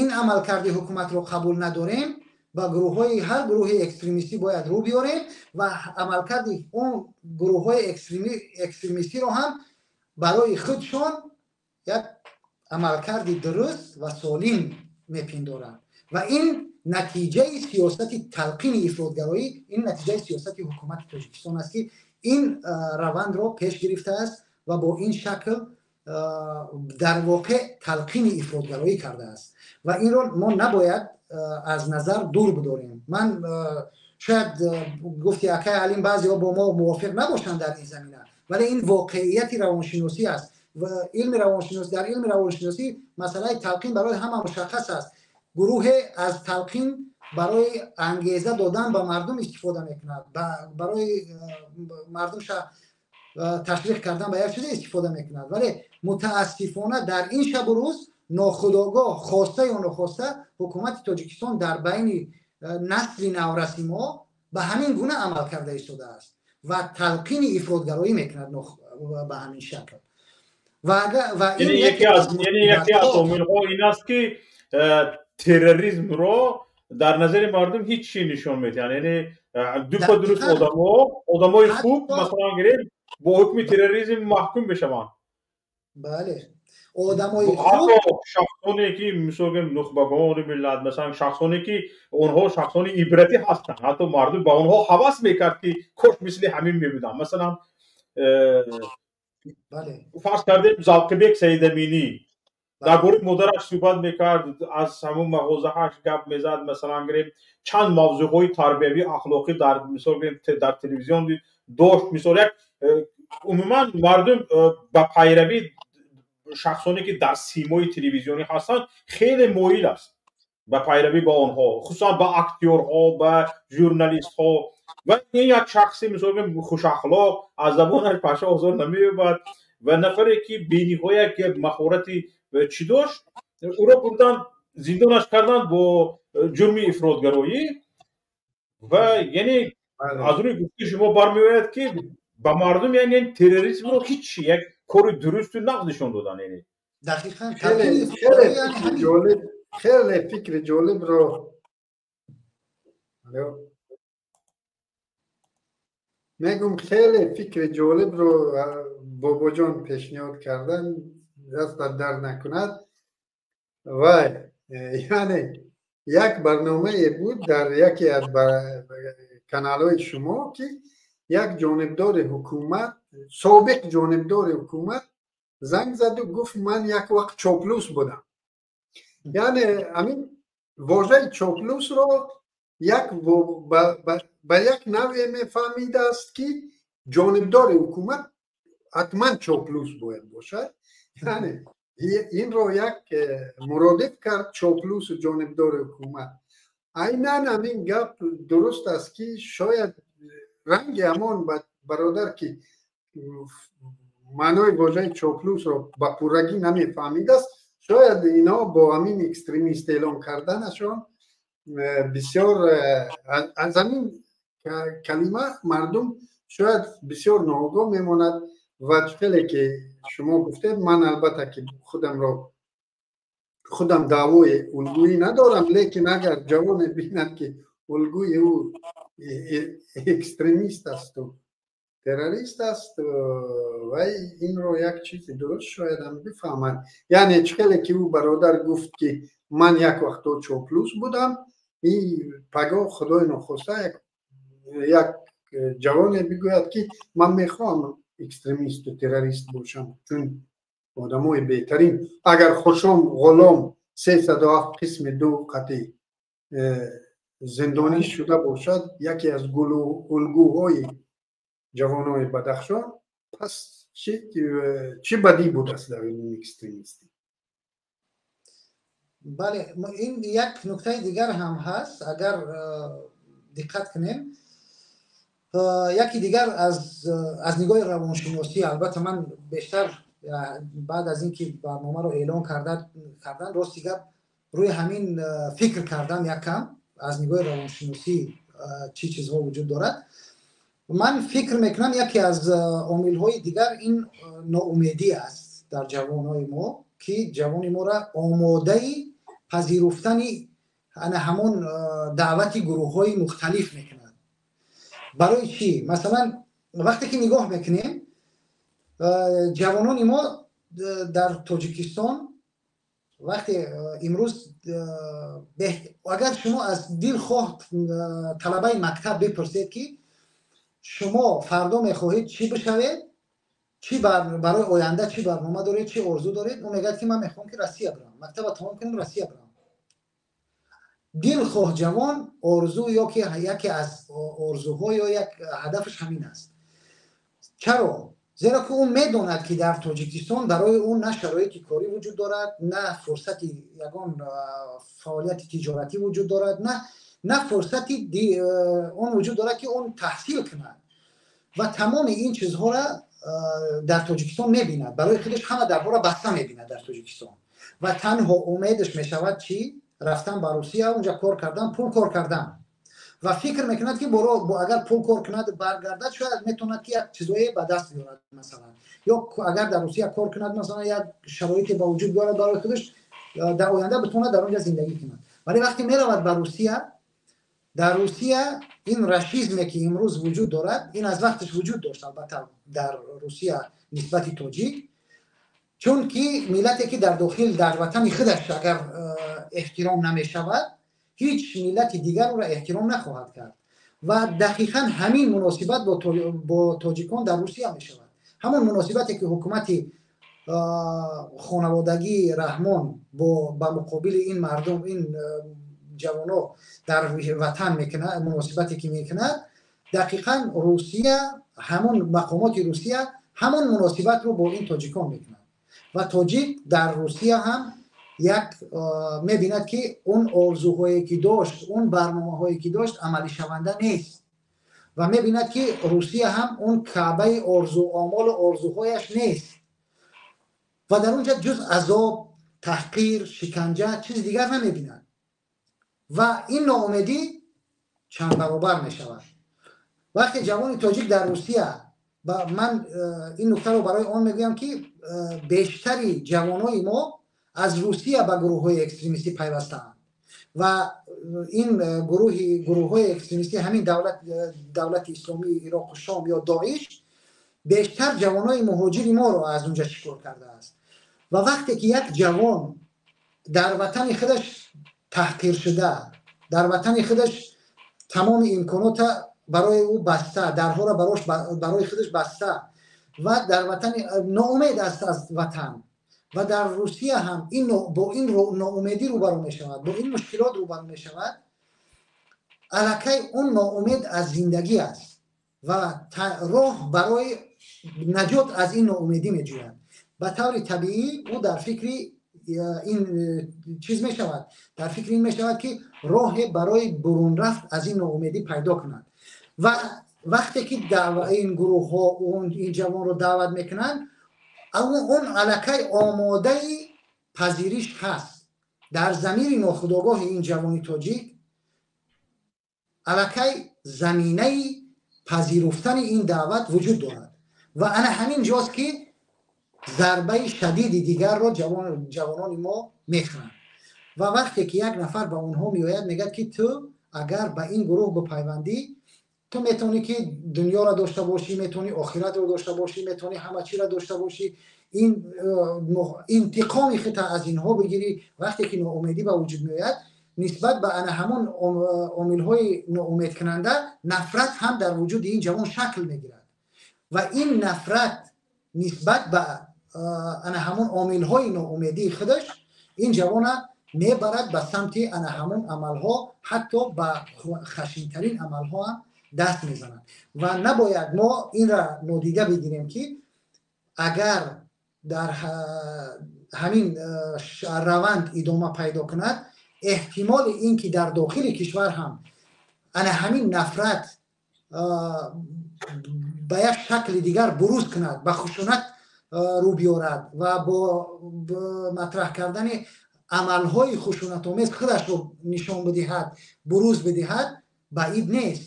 ин амалкарди ҳукуматро қабул надорем, ба гурӯҳҳои ҳар гурӯҳи экстремистӣ бояд рӯ биёрем ва амалкарди он гурӯҳҳои экстремистиро ҳам барои худшон як амалкарди дуруст ва солим мепиндоранд. Ва ин натиҷаи сиёсати талқини ифротгароӣ, ин натиҷаи сиёсати ҳукумати Тоҷикистон аст, ки ин равандро пеш гирифтааст ва бо ин шакл дар воқеъ талқини ифротгароӣ кардааст. Ва инро мо набояд аз назар дур бидорем. Ман шояд, гуфти акай Алим, баъзеҳо бо мо мувофиқ набошанд дар ин замина, вале ин воқеияти равоншиносӣ аст ва илми равоншиносӣ, дар илми равоншиносӣ масъалаи талқин барои ҳама мушаххас аст. Гурӯҳе аз талқин барои ангеза додан ба мардум истифода мекунад, барои мардумша ташвиқ кардан ба як чизе истифода мекунад. Вале мутаассифона дар ин шабу рӯз нохудогоҳ, хоста ё нохоста, ҳукумати Тоҷикистон дар байни насли навраси мо ба ҳамин гуна амал карда истодааст ва талқини ифротгароӣ мекунад ба ҳамин шакл. Яке аз омилҳо ин аст, ки терроризмро дар назари мардум ҳеҷ чи нишон медиҳанд. Яъне дупа дуруст одамои хуб, масалан гирем, бо ҳукми терроризм маҳкум мешаванд. Бале, одамои ҳатто шахсоне ки, мисол гирем, нухбагони миллат, масалан, шахсоне ки онҳо шахсони ибратӣ ҳастанд, ҳатто мардум ба онҳо ҳавас мекард, ки кош мисли ҳамин мебуданд. Масалан, фарз кардем, Завқибек Саидаминӣ дар бораи модараш суҳбат мекард, аз ҳамун мағозааш гап мезад, масалан гирем, чанд мавзӯъҳои тарбиявӣ, ахлоқӣ дар, мисол гирем, дар телевизион дошт. Мисол, як умуман мардум ба пайравӣ шахсоне ки дар симои телевизионӣ ҳастанд хеле моил аст, ба пайравӣ ба онҳо, хусусан ба актёрҳо, ба журналистҳо. Ва ин як шахси, мисол гирем, хушахлоқ, аз забонаш паша озор намеёбад ва нафаре ки бениҳоят як маҳорати чӣ дошт, ӯро бурдан зиндонаш карданд бо ҷурми ифротгароӣ. Ва яъне аз рӯи гуфти шумо бармеояд, ки ба мардум яъне терроризмро ҳеҷ як кори дурусту нағз нишон додан, яъне. Дақиқан. Хеле фикри ҷолибро мегум, хеле фикри ҷолибро Бобоҷон пешниҳод кардан, дастат дард накунад. Вай, яъне як барномае буд дар яке аз каналҳои шумо, ки як ҷонибдори ҳукумат, собиқ ҷонибдори ҳукумат, занг заду гуфт: «Ман як вақт чоплус будам». Яъне ҳамин вожаи чоплусро як ба як навъе мефаҳмидааст, ки ҷонибдори ҳукумат ҳатман чоплус бояд бошад. Яъне инро як муродиф кард, чоплусу ҷонибдори ҳукумат. Айнан ҳамин гап дуруст аст, ки шояд ранги ҳамон бародар, ки маънои вожаи чоплусро ба пуррагӣ намефаҳмидааст, шояд инҳо бо ҳамин экстремист эълон карданашон бисёр аз ҳамин калима мардум шояд бисёр ноогоҳ мемонад. Ва хеле ки шумо гуфтед, ман албатта ки худамро худам даъвои улгӯӣ надорам, лекин агар ҷавоне бинад, ки улгӯи ӯ экстремист асту террорист аст, вай инро як чизи дуруст шоядам бифаҳмад. Яъне чӣ хеле ки ӯ бародар гуфт, ки ман як вақто чоплус будам, и пагоҳ, худои нохоста, як ҷавоне бигӯяд, ки ман мехоҳам экстремисту террорист бошам, чун одамои беҳтарин, агар Хушом Ғулом 307 қисми 2 қатъи зиндонӣ шуда бошад, яке аз улгӯҳои ҷавонои Бадахшон, пас чӣ бадӣ будааст дар ин экстремистӣ? Бале, ин як нуктаи дигар ҳам ҳаст. Агар диққат кунем, яке дигар аз нигоҳи равоншиносӣ, албатта ман бештар баъд аз ин ки барномаро эълон кардан, рости гап, рӯи ҳамин фикр кардам якам, аз нигоҳи равоншиносӣ чӣ чизҳо вуҷуд дорад. Ман фикр мекунам, яке аз омилҳои дигар ин ноумедӣ аст дар ҷавонҳои мо, ки ҷавони моро омодаи пазируфтани ана ҳамон даъвати гурӯҳҳои мухталиф мекунад. Барои чӣ? Масалан, вақте ки нигоҳ мекунем, ҷавонони мо дар Тоҷикистон вақте имрӯз, агар шумо аз дилхоҳ талабаи мактаб бипурсед, ки шумо фардо мехоҳед чӣ бишавед, чӣ барои оянда чӣ барнома доред, чӣ орзу доред, ӯ мегӯяд, ки ман мехоҳам, ки Россия бирам, мактаба тамом кунам, Россия бирам. Дилхоҳ ҷавон орзу ё ки яке аз орзуҳо ё як ҳадафаш ҳамин аст. Чаро? Зеро ки ӯ медонад, ки дар Тоҷикистон барои ӯ на шароити корӣ вуҷуд дорад, на фурсати ягон фаъолияти тиҷоратӣ вуҷуд дорад, на фурсати он вуҷуд дорад, ки он таҳсил кунад. Ва тамоми ин чизҳоро дар Тоҷикистон мебинад. Барои худаш ҳама дарҳоро баста мебинад дар Тоҷикистон. Ва танҳо умедаш мешавад чӣ? Рафтан ба Русия, унҷа кор кардан, пул кор кардан. Ва фикр мекунад, ки агар пул кор кунад, баргардад, шояд метавонад, ки як чизое ба даст биёрад, масалан, ё агар дар Русия кор кунад, масалан, як шароите ба вуҷуд биёрад барои худаш, дар оянда битавонад дар онҷа зиндагӣ кунад. Вале вақте меравад ба Русия, дар Русия ин рашизме, ки имрӯз вуҷуд дорад, ин аз вақташ вуҷуд дошт, албатта, дар Русия нисбати тоҷик, чунки миллате, ки дар дохил, дар ватани худаш агар эҳтиром намешавад, ҳеҷ миллати дигар ӯро эҳтиром нахоҳад кард. Ва дақиқан ҳамин муносибат бо тоҷикон дар Русия мешавад. Ҳамон муносибате, ки ҳукумати хонаводагии Раҳмон ба муқобили ин мардум, ин ҷавоно дар ватан мекунад, муносибате ки мекунад, дақиқан Русия, ҳамон мақомоти Русия ҳамон муносибатро бо ин тоҷикон мекунад. Ва тоҷик дар Русия ҳам як мебинад, ки он орзуҳое, ки дошт, он барномаҳое, ки дошт, амалишаванда нест. Ва мебинад, ки Русия ҳам он каъбаи орзуомолу орзуҳояш нест. Ва дар он ҷа ҷуз азоб, таҳқир, шиканҷа чизи дигар намебинад. Ва ин ноумедӣ чанд баробар мешавад. Вақте ҷавони тоҷик дар Русия, ман ин нуктаро барои он мегӯям, ки бештари ҷавонои мо аз Русия ба гурӯҳҳои экстремистӣ пайвастаанд. Ва ин гурӯҳҳои экстремистӣ, ҳамин Давлати Исломии Ироқу Шом ё Доиш, бештар ҷавонои муҳоҷири моро аз унҷа шикор кардааст. Ва вақте ки як ҷавон дар ватани худаш таҳқир шуда, дар ватани худаш тамоми имконота барои ӯ баста, дарҳоро барои худаш баста ва дар ватани ноумед аст аз ватан, ва дар Русия ҳам бо ин ноумедӣ рӯбарӯ мешавад, бо ин мушкилот рӯбарӯ мешавад, аллакай он ноумед аз зиндагӣ аст ва роҳ барои наҷот аз ин ноумедӣ меҷӯяд. Ба таври табиӣ ӯ дар фикри ин чиз мешавад, дар фикри ин мешавад, ки роҳе барои бурунрафт аз ин ноумедӣ пайдо кунад. Ва вақте ки ин гурӯҳҳо ин ҷавонро даъват мекунанд, он аллакай омодаи пазириш ҳаст. Дар замири нохудогоҳи ин ҷавони тоҷик аллакай заминаи пазируфтани ин даъват вуҷуд дорад. Ва ана ҳамин ҷост, ки зарбаи шадиди дигарро ҷавонони мо мехӯранд. Ва вақте ки як нафар ба онҳо меояд, мегӯяд, ки ту агар ба ин гурӯҳ бипайвандӣ, ту метавонӣ, ки дунёро дошта бошӣ, метавонӣ охиратро дошта бошӣ, метавонӣ ҳама чиро дошта бошӣ, ин интиқоми худта аз инҳо бигирӣ. Вақте ки ноумедӣ ба вуҷуд меояд, нисбат ба ана ҳамон омилҳои ноумедкунанда нафрат ҳам дар вуҷуди ин ҷавон шакл мегирад. Ва ин нафрат нисбат ба ана ҳамон омилҳои ноумедии худаш ин ҷавона мебарад ба самти ана ҳамон амалҳо, ҳатто ба хашинтарин амалҳо ҳам даст мезанад. Ва набояд мо инра нодида бигирем, ки агар дар ҳамин раванд идома пайдо кунад, эҳтимоли ин ки дар дохили кишвар ҳам ана ҳамин нафрат ба як шакли дигар буруз кунад, ба хушунат рӯ биёрад ва бо матраҳ кардани амалҳои хушунатомез худашро нишон бидиҳад, буруз бидиҳад, баид нест.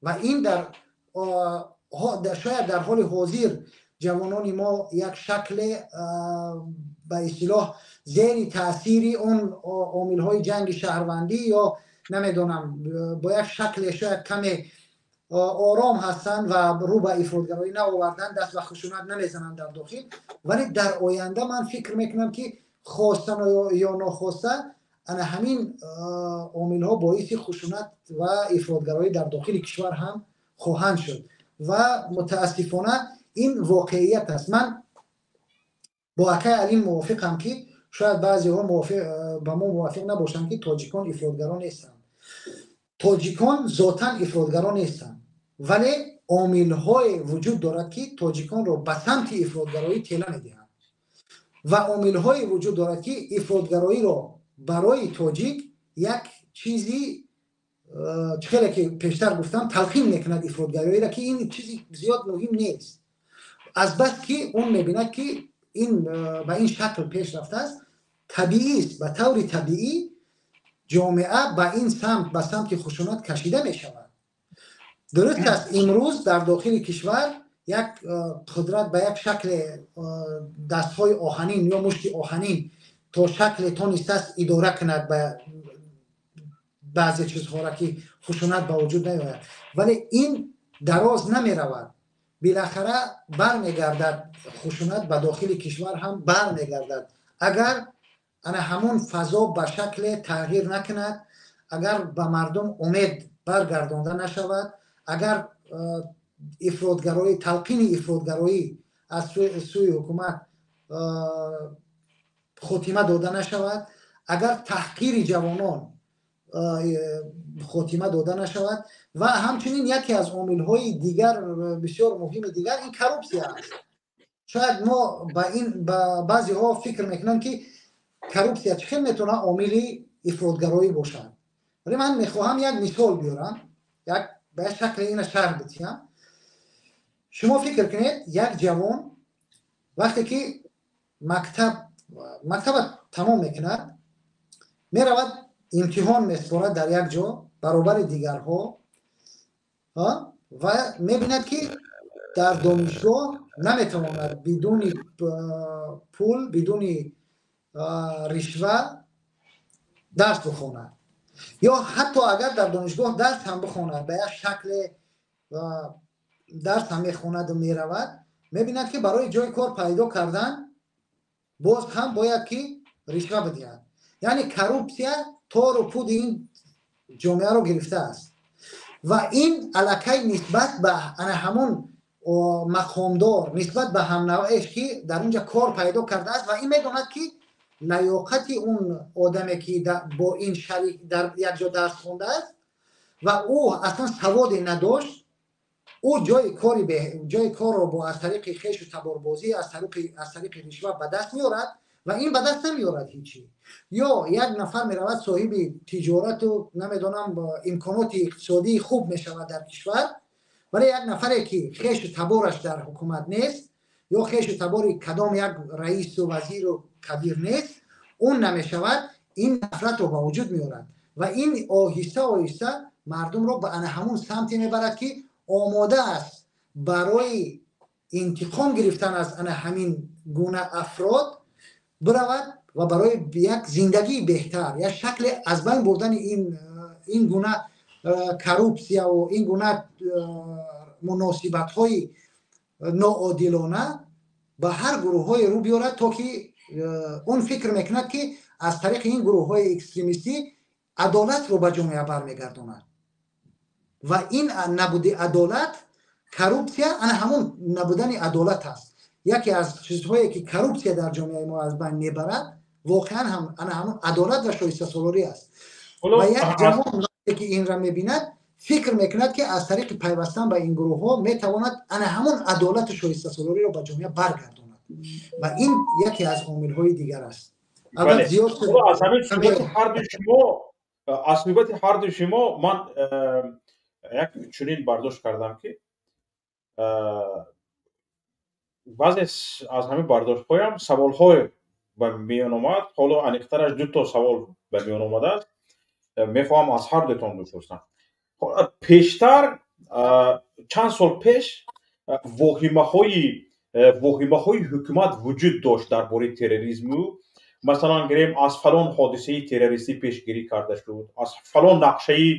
Ва ин шояд дар ҳоли ҳозир ҷавонони мо як шакле, ба истилоҳ, зери таъсири он омилҳои ҷанги шаҳрвандӣ ё намедонам, бо як шакле шояд каме ором ҳастанд ва рӯ ба ифротгароӣ наоварданд, даст ба хушунат намезананд дар дохил. Вале дар оянда ман фикр мекунам, ки хоста ё нохоста ана ҳамин омилҳо боиси хушунат ва ифротгароӣ дар дохили кишвар ҳам хоҳанд шуд. Ва мутаассифона ин воқеият аст. Ман бо акай Алим мувофиқам, ки шояд баъзеҳо ба мо мувофиқ набошанд, ки тоҷикон ифротгаро нестанд. Тоҷикон зотан ифротгаро нестанд, вале Омилҳое вуҷуд дорад, ки тоҷиконро ба самти ифротгароӣ тела медиҳанд, ва омилҳое вуҷуд дорад, ки ифротгароиро барои тоҷик як чизи, чӣ хеле ки пештар гуфтам, талқин мекунад ифротгароиро, ки ин чизи зиёд муҳим нест, азбаски он мебинад, ки ин ба ин шакл пеш рафтааст. Табиист, ба таври табиӣ ҷомеа ба ин самт, ба самти хушунат кашида мешавад. Дуруст аст, имрӯз дар дохили кишвар як қудрат ба як шакле дастҳои оҳанин ё мушти оҳанин то шакле тонистааст идора кунад ба баъзе чизҳоро, ки хушунат ба вуҷуд наёяд, вале ин дароз намеравад. Билахара бармегардад, хушунат ба дохили кишвар ҳам бармегардад, агар ана ҳамон фазо ба шакле тағйир накунад, агар ба мардум умед баргардонда нашавад, агар ифротгароӣ, талқини ифротгароӣ аз сӯи ҳукумат хотима дода нашавад, агар таҳқири ҷавонон хотима дода нашавад. Ва ҳамчунин яке аз омилҳои дигар, бисёр муҳими дигар, ин коррупсия аст. Шояд мо ба ин, ба баъзеҳо фикр мекунанд, ки коррупсия чӣ хел метавонад омили ифротгароӣ бошад, вале ман мехоҳам як мисол биёрам, як ба як шакли ина шарҳ бидиҳам. Шумо фикр кунед, як ҷавон вақте ки мактаба тамом мекунад, меравад, имтиҳон меспорад дар як ҷо баробари дигарҳо ва мебинад, ки дар донишгоҳ наметавонад бидуни пул, бидуни ришва дарс бихонад, ё ҳатто агар дар донишгоҳ дарс ҳам бихонад, ба як шакле дарс ҳам мехонаду меравад, мебинад, ки барои ҷои кор пайдо кардан боз ҳам бояд ки ришва бидиҳад. Яъне коррупсия тору пуди ин ҷомеаро гирифтааст ва ин аллакай нисбат ба ана ҳамон мақомдор, нисбат ба ҳамнавъеш, ки дар унҷа кор пайдо кардааст, ва ин медонад, ки лаёқати он одаме, ки бо ин шарик дар якҷо дарс хондааст ва ӯ аслан саводе надошт, ӯ ҷои корро бо аз тариқи хешу таборбозӣ, аз тариқи ришва ба даст меорад ва ин ба даст намеорад ҳичи. Ё як нафар меравад, соҳиби тиҷорату, намедонам, имконоти иқтисодии хуб мешавад дар кишвар, вале як нафаре, ки хешу табораш дар ҳукумат нест ё хешу табори кадом як раису вазиру кабир нест, он намешавад. Ин нафратро ба вуҷуд меорад ва ин оҳиста оҳиста мардумро ба ана ҳамун самте мебарад, ки омода аст барои интиқом гирифтан аз ана ҳамин гуна афрод биравад ва барои як зиндагии беҳтар, як шакли аз байн бурдани ин гуна коррупсияву ин гуна муносибатҳои ноодилона ба ҳар гурӯҳҳое рӯ биёрад, то ки он фикр мекунад, ки аз тариқи ин гурӯҳҳои экстремистӣ адолатро ба ҷомеа бармегардонад. Ва ин набуди адолат, коррупсия ана ҳамон набудани адолат аст. Яке аз чизҳое, ки коррупсия дар ҷомеаи мо аз байн мебарад, воқеан ҳам ана ҳамон адолат ва шоистасолорӣ аст. Ва як ҷавон вақте ки инра мебинад, фикр мекунад, ки аз тариқи пайвастан ба ин гурӯҳҳо метавонад ана ҳамон адолату шоистасолориро ба ҷомеа баргардонад ва ин яке аз омилҳои дигар аст. Аз ҳамин суҳбати ҳарду шумо, аз суҳбати ҳарду шумо ман як чунин бардошт кардам, ки баъзе аз ҳамин бардоштҳоям саволҳое ба миён омад. Ҳоло аниқтараш дуто савол ба миён омадааст, мехоҳам аз ҳар дутон бипурсам. Пештар, чанд сол пеш, воҳимаҳои ҳукумат вуҷуд дошт дар бораи терроризму. Масалан, гирем, аз фалон ҳодисаи террористӣ пешгирӣ карда шуд, аз фалон нақшаи,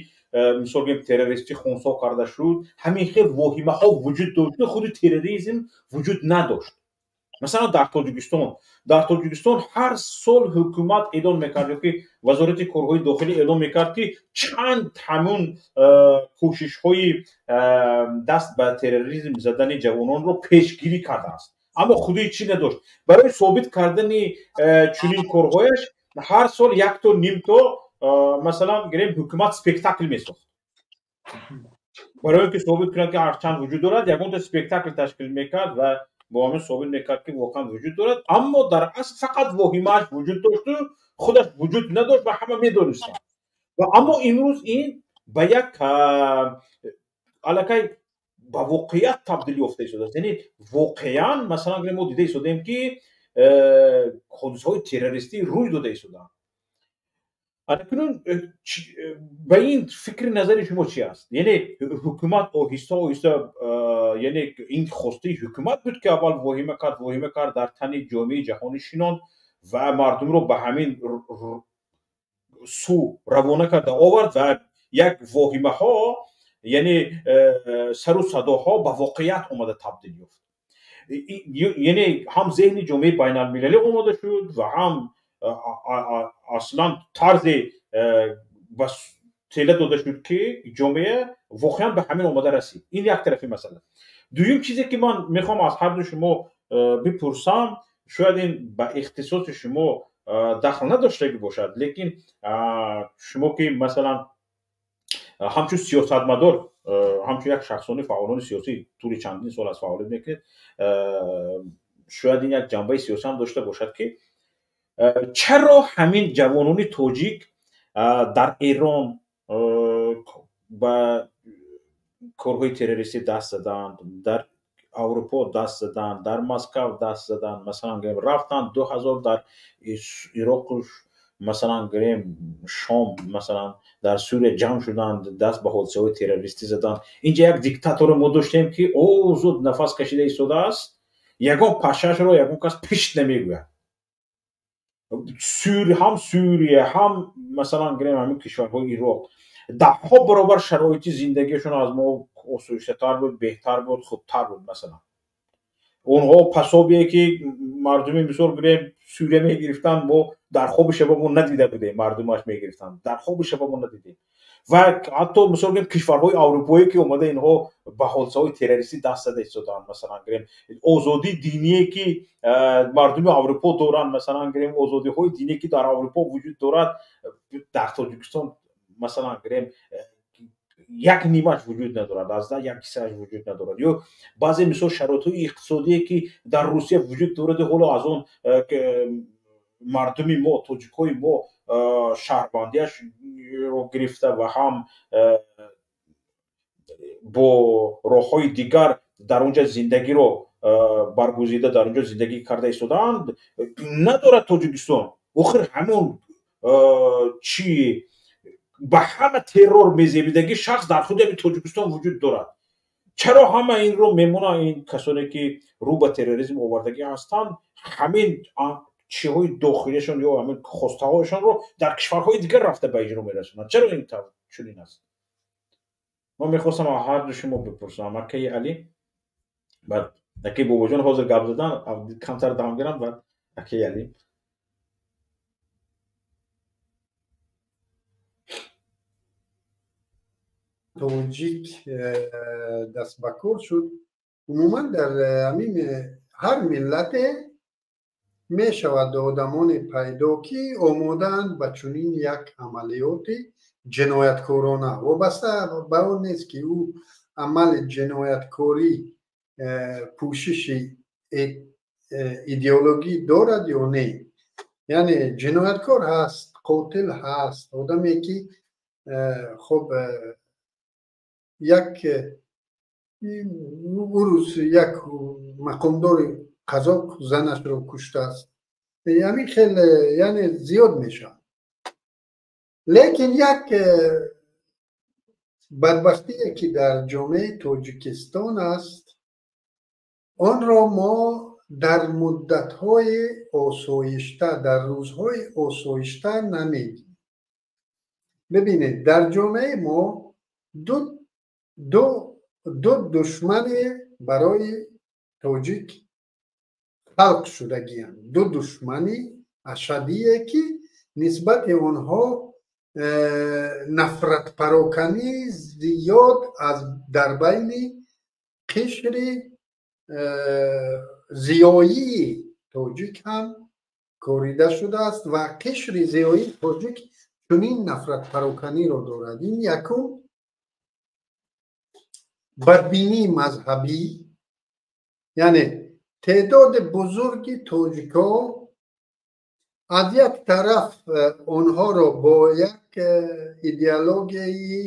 мисол гирем, террористӣ хунсо карда шуд. Ҳамин хел воҳимаҳо вуҷуд дошт, худи терроризм вуҷуд надошт. Масалан, дар Тоҷикистон ҳар сол ҳукумат эълон мекард ё ки Вазорати корҳои дохилӣ эълон мекард, ки чанд ҳамун кӯшишҳои даст ба терроризм задани ҷавононро пешгирӣ кардааст, аммо худи чӣ надошт. Барои собит кардани чунин корҳояш ҳар сол якто, нимто, масалан гирем, ҳукумат спектакл месохт. Барои ки собит кунад, ки ҳарчанд вуҷуд дорад, ягонта спектакл ташкил мекард ва бо ҳамин собит мекард, ки воқеан вуҷуд дорад. Аммо дар асл фақат воҳимааш вуҷуд дошту худаш вуҷуд надошт ва ҳама медонистанд. Ва аммо имрӯз ин ба як аллакай ба воқеият табдил ёфта истодааст. Яъне воқеан, масалан, мо дида истодаем, ки ҳодисаҳои террористӣ рӯй дода истодаанд. Акнун ба ин фикри назари шумо чи аст? Яъне ҳукумат оҳиста оҳиста, яъне ин хостаи ҳукумат буд, ки аввал воҳима кард, воҳима кард, дар тани ҷомеаи ҷаҳонӣ шинонд ва мардумро ба ҳамин сӯ равона карда овард ва як воҳимаҳо, яъне сару садоҳо ба воқеият омада табдил ёфт. Яъне ҳам зеҳни ҷомеаи байналмилалӣ омода шуд ва ҳам аслан тарзе ба тела дода шуд, ки ҷомеа воқеан ба ҳамин омода расид. Ин як тарафи масъала. Дуюм чизе, ки ман мехоҳам аз ҳарду шумо бипурсам, шояд ин ба ихтисоси шумо дахл надоштагӣ бошад, лекин шумо ки, масалан, ҳамчун сиёсатмадор, ҳамчун як шахсони фаъолони сиёсӣ тӯли чандин сол аз фаъолият мекунед, шояд ин як ҷанбаи сиёсӣ ҳам дошта бошад, ки чаро ҳамин ҷавонони тоҷик дар Эрон ба корҳои террористӣ даст заданд, дар Аврупо даст заданд, дар Москав даст заданд, масалан гирем, рафтанд 2000 дар Ироқу, масалан гирем, Шом, масалан, дар Сурия ҷамъ шуданд, даст ба ҳодисаҳои террористӣ заданд? Инҷа як диктаторо мо доштем, ки озод нафас кашида истодааст, ягон пашашро ягон кас пишт намегӯяд. Ҳам Сурия, ҳам, масалан гирем, ҳамин кишварҳои Ироқ даҳҳо баробар шароити зиндагиашон аз мо осоиштатар буд, беҳтар буд, хубтар буд. Масалан, онҳо пособие, ки мардуми, мисол гирем, Сурия мегирифтанд, мо дар хоби шаба мо надида будем. Мардумаш мегирифтанд, дар хоби шаба мо надидем. Ва ҳатто, мисол гирем, кишварҳои аврупоӣ, ки омада инҳо ба ҳодисаҳои террористӣ даст зада истоданд, масалан гирем, озодии диние, ки мардуми Аврупо доранд, масалан гирем, озодиҳои диние, ки дар Аврупо вуҷуд дорад, дар Тоҷикистон, масалан гирем, як нимаш вуҷуд надорад, аз як ҳиссааш вуҷуд надорад. Ё баъзе, мисол, шароитҳои иқтисодие, ки дар Русия вуҷуд дорад, ҳоло аз он мардуми мо, тоҷикҳои мо, шаҳрвандиашро гирифта ва ҳам бо роҳҳои дигар дар онҷа зиндагиро баргузида, дар онҷо зиндагӣ карда истодаанд, надорад Тоҷикистон. Охир ҳамон чи ба ҳама террор мезебидагӣ шахс дар худи ҳамин Тоҷикистон вуҷуд дорад. Чаро ҳама инро мемонанд? Ин касоне, ки рӯ ба терроризм овардагӣ ҳастанд, ҳамин чиҳои дохилиашон ё ҳамин хостаҳояшонро дар кишварҳои дигар рафта ба иҷро мерасонанд? Чаро ин тавр чунин аст? Ман мехостам аз ҳарду шумо бипурсам. Акаи Алӣ, баъд акаи Бобоҷон ҳозир гап задан, камтар дам гирам, баъд акаи Алӣ. Тоҷик даст ба кор шуд. Умуман дар ҳамин ҳар миллате мешавад одамоне пайдо, ки омодаанд ба чунин як амалиёти ҷинояткорона. Вобаста ба он нест, ки ӯ амали ҷинояткорӣ пӯшиши идеологӣ дорад ё не. Яъне ҷинояткор ҳаст, қотил ҳаст, одаме, ки хоб, як рӯз як мақомдори қазоқ занашро куштааст, ҳамин хел, яъне зиёд мешавад. Лекин як бадбахтие, ки дар ҷомеаи Тоҷикистон аст, онро мо дар муддатҳои осоишта, дар рӯзҳои осоишта намедидем. Бибинед, дар ҷомеаи мо ду душмане барои тоҷик халқ шудагианд, ду душмани ашадие, ки нисбати онҳо нафратпароканӣ зиёд аз дар байни қишри зиёии тоҷик ҳам корида шудааст ва қишри зиёии тоҷик чунин нафратпароканиро дорад. Ин якум Бадбинии мазҳабӣ, яъне теъдоди бузурги тоҷикҳо аз як тараф онҳоро бо як идеологияи,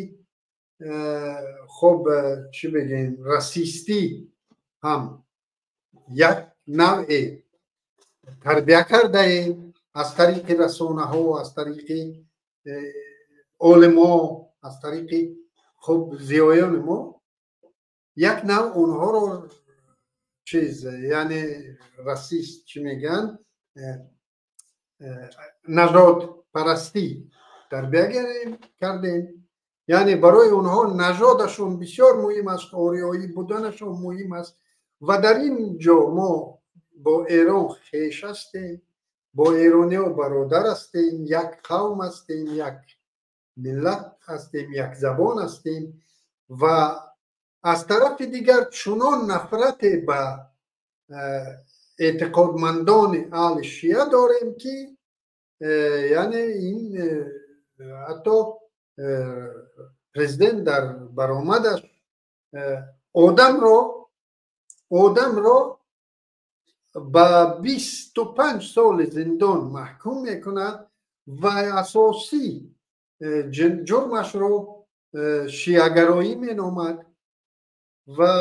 хоб, чӣ бигем, расистӣ ҳам як навъе тарбия кардаем аз тариқи расонаҳо, аз тариқи олимо, аз тариқи, хуб, зиёёни мо як навъ онҳоро чиз, яъне расист, чӣ мегӯянд, нажодпарастӣ тарбия кардем. Яъне барои онҳо нажодашон бисёр муҳим аст, ориёӣ буданашон муҳим аст. Ва дар ин ҷо мо бо Эрон хеш ҳастем, бо эрониҳо бародар ҳастем, як қавм ҳастем, як миллат ҳастем, як забон ҳастем. Ва аз тарафи дигар чунон нафрате ба эътиқодмандони аҳли шиа дорем, ки яъне ин ҳатто президент дар баромадаш одамро ба 25 соли зиндон маҳкум мекунад ва асосӣ ҷурмашро шиагароӣ меномад ва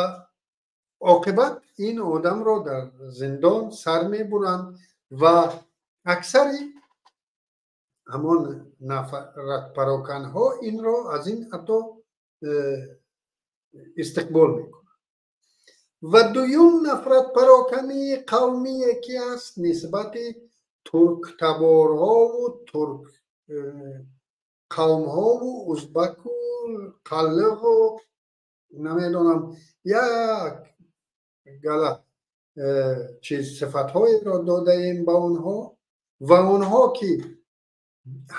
оқибат ин одамро дар зиндон сар мебуранд. Ва аксари ҳамон нафратпароканҳо инро аз ин ҳатто истиқбол мекунанд. Ва дуюм нафратпарокании қавмие ки аст нисбати турктаборҳову турк қавмҳову узбаку қаллиғу намедонам, як гала чиз сифатҳоеро додаем ба онҳо. Ва онҳо ки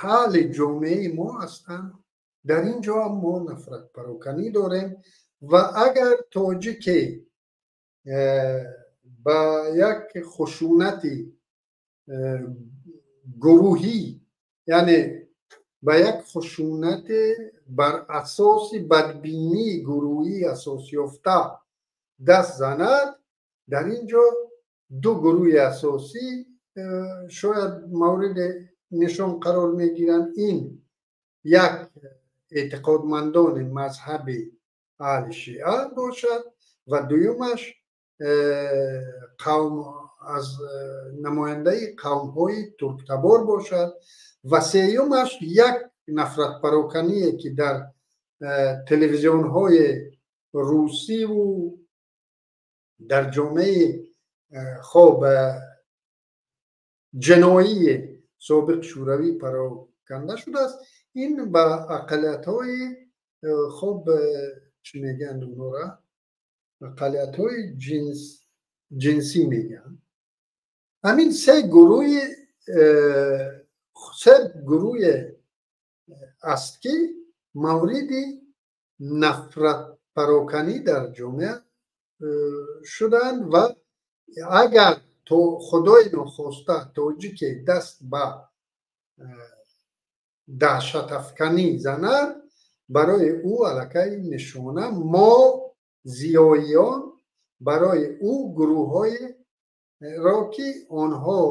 ҳоли ҷомеаи мо ҳастанд, дар ин ҷо ҳам мо нафратпароканӣ дорем. Ва агар тоҷике ба як хушунати гурӯҳӣ, яъне ба як хушунате бар асоси бадбинии гурӯҳӣ асосёфта даст занад, дар ин ҷо ду гурӯҳи асосӣ шояд мавриди нишон қарор мегиранд. Ин як эътиқодмандони мазҳаби аҳли шиа бошад ва дуюмаш қавм аз намояндаи қавмҳои турктабор бошад. Ва сеюмаш як нафратпарокание ки дар телевизионҳои русиву дар ҷомеаи, хоб, ҷиноии собиқ Шӯравӣ пароканда шудааст, ин ба ақаллиятҳои, хоб, чӣ мегӯянд онҳоро, ақаллиятҳои ҷинсӣ мегӯянд. Ҳамин се гурӯҳе аст, ки мавриди нафратпароканӣ дар ҷомеа шуданд. Ва агар то худои нохоста тоҷике даст ба даҳшатафканӣ занад, барои ӯ аллакай нишона мо зиёиён барои ӯ гурӯҳҳоеро ки онҳо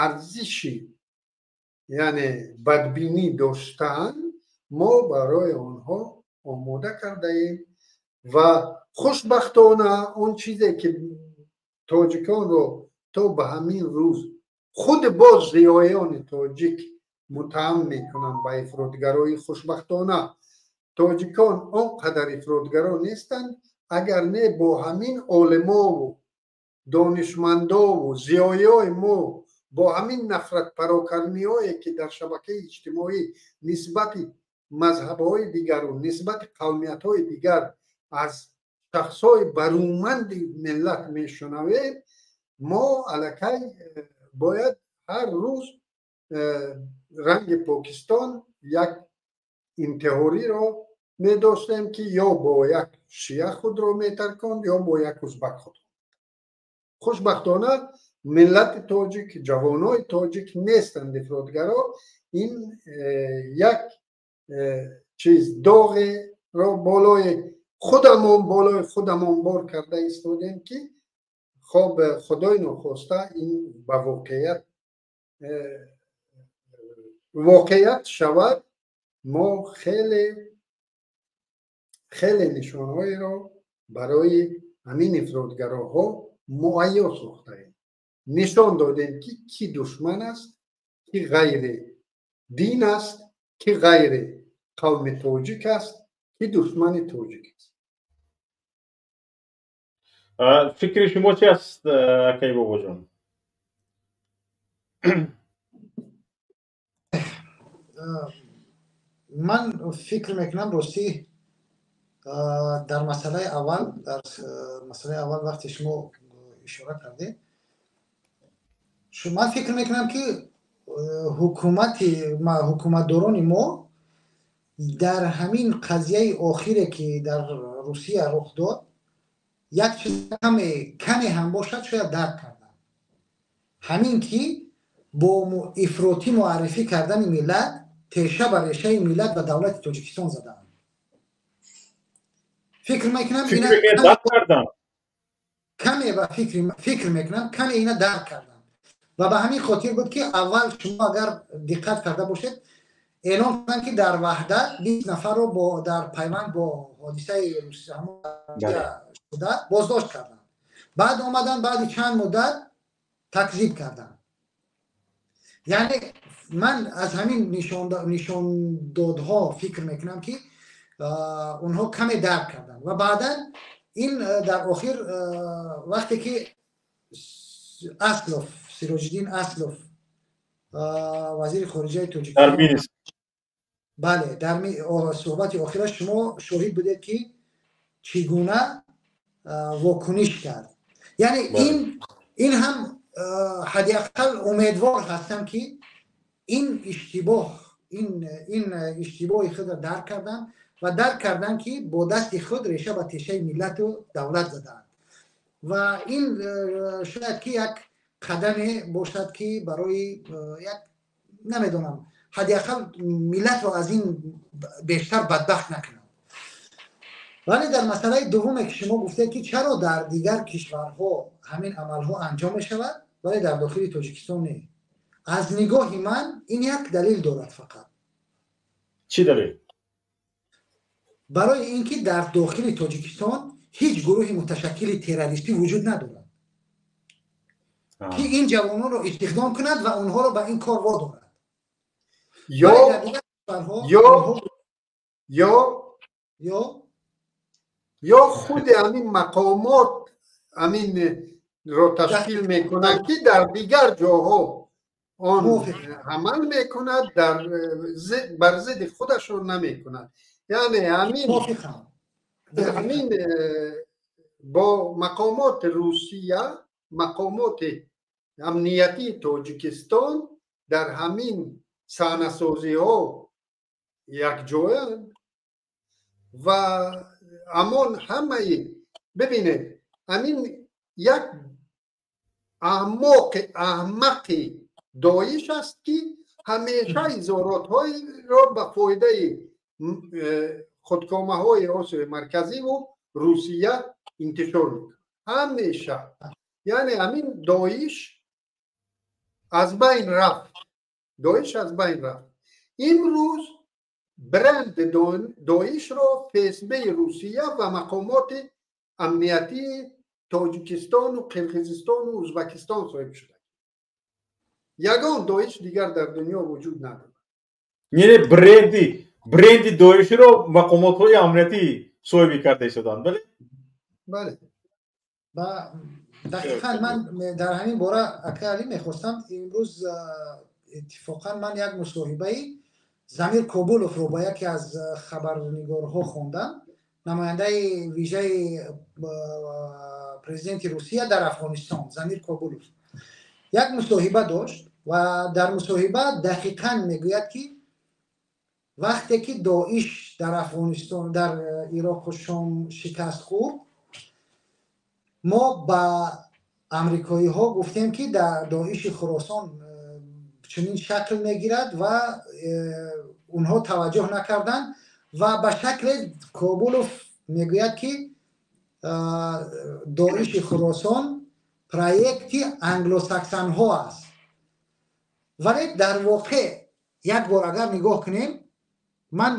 арзиши, яъне бадбинӣ доштаанд, мо барои онҳо омода кардаем. Ва хушбахтона он чизе ки тоҷиконро то ба ҳамин рӯз худ боз зиёиёни тоҷик муттаҳам мекунанд ба ифротгароӣ, хушбахтона тоҷикон он қадар ифротгаро нестанд. Агар не, бо ҳамин олимову донишмандову зиёиёи мо, бо ҳамин нафратпароканиҳое ки дар шабакаи иҷтимоӣ нисбати мазҳабҳои дигару нисбати қавмиятҳои дигар аз шахсҳои баруманди миллат мешунавем, мо аллакай бояд ҳар рӯз ранги Покистон як интиҳориро медоштем, ки ё бо як шия худро метарконд, ё бо як узбак худ. Хушбахтона миллати тоҷик, ҷавонои тоҷик нестанд ифротгаро. Ин як чиз доғеро болои Худамон болои худамон бор карда истодем, ки хоб, худои нохоста, ин ба воқеият шавад. Мо хеле хеле нишонҳоеро барои ҳамин ифротгароҳо муайё сохтаем, нишон додем, ки кӣ душман аст, ки ғайри дин аст, ки ғайри қавми тоҷик аст, ки душмани тоҷик аст. Фикри шумо чи аст, акаи Бобоҷон? Ман фикр мекунам, ростӣ, дар масъалаи аввал, вақте шумо ишора кардед, ман фикр мекунам, ки ҳукуматдорони мо дар ҳамин қазияи охире, ки дар Русия рух дод, як чиз каме ҳам бошад, шояд дарк карданд: ҳамин ки бо ифротӣ муаррифӣ кардани миллат теша ба решаи миллат ва давлати Тоҷикистон задаанд. Фикр мекунам, каме ба фикр мекунам, каме ина дарк кардам ва ба ҳамин хотир буд, ки аввал, шумо агар диққат карда бошед, эълон карданд, ки дар Ваҳдат 20 нафарро дар пайванд бо ҳодисаи шуда боздошт карданд. Баъд омаданд, баъди чанд муддат такзиб карданд. Яъне ман аз ҳамин нишондодҳо фикр мекунам, ки онҳо каме дарк карданд. Ва баъдан ин дар охир, вақте ки Аслов, Сироҷиддин Аслов, вазири хориҷаи Тоҷикистон, бале, дар суҳбати охираш шумо шоҳид будед, ки чӣ гуна вокуниш кард. Яъне ин ҳам ҳадди ақал умедвор ҳастам, ки ин иштибоҳи худро дарк карданд ва дарк карданд, ки бо дасти худ реша ба тешаи миллату давлат задаанд. Ва ин шояд ки як қадаме бошад, ки барои як, намедонам, ҳадди ақал миллатро аз ин бештар бадбахт накунанд. Вале дар масъалаи дуввуме, ки шумо гуфтед, ки чаро дар дигар кишварҳо ҳамин амалҳо анҷом мешавад, вале дар дохили Тоҷикистон не, аз нигоҳи ман ин як далел дорад фақат. Чӣ далел? Барои ин ки дар дохили Тоҷикистон ҳеҷ гурӯҳи муташаккили террористӣ вуҷуд надорад, ки ин ҷавононро истихдом кунад ва онҳоро ба ин кор водорад. Ё ё ё худи ҳамин мақомот ҳаминро ташкил мекунанд, ки дар дигар ҷоҳо он амал мекунад, дар бар зидди худашон намекунад. Яъне ҳамин бо мақомоти Русия, мақомоти амниятии Тоҷикистон дар ҳамин саҳнасозиҳо якҷоянд. Ва ҳамон ҳамаи, бибинед, ҳамин як аҳмоқи аҳмақи Доиш аст, ки ҳамеша изҳоротҳоеро ба фоидаи худкомаҳои Осиёи Марказиву Русия интишор мекунад ҳамеша. Яъне ҳамин Доиш аз байн рафт, Доиш аз байн рафт. Имрӯз бренди Доишро ФСБи Русия ва мақомоти амниятии Тоҷикистону Қирғизистону Ӯзбекистон соҳиб шуда. Ягон Доиш дигар дар дунё вуҷуд надорад. Яъне бренди Доиширо мақомотҳои амниятӣ соҳибӣ карда истоданд, бале? Бале. Дақиқан, ман дар ҳамин бора, ака Алӣ, мехостам, имрӯз иттифоқан ман як мусоҳибаи Замир Кобуловро ба яке аз хабарнигорҳо хондам, намояндаи вижаи президенти Русия дар Афғонистон. Замир Кобулов як мусоҳиба дошт ва дар мусоҳиба дақиқан мегӯяд, ки вақте ки Доиш дар Афғонистон, дар Ироқу Шом шикаст хӯрд, мо ба амрикоиҳо гуфтем, ки дар Доиши Хуросон чунин шакл мегирад, ва онҳо таваҷҷӯҳ накарданд. Ва ба шакле Кобулов Мегӯяд, ки Доиши Хуросон проекти англосаксонҳо аст. Вале дар воқеъ як бор агар нигоҳ кунем, ман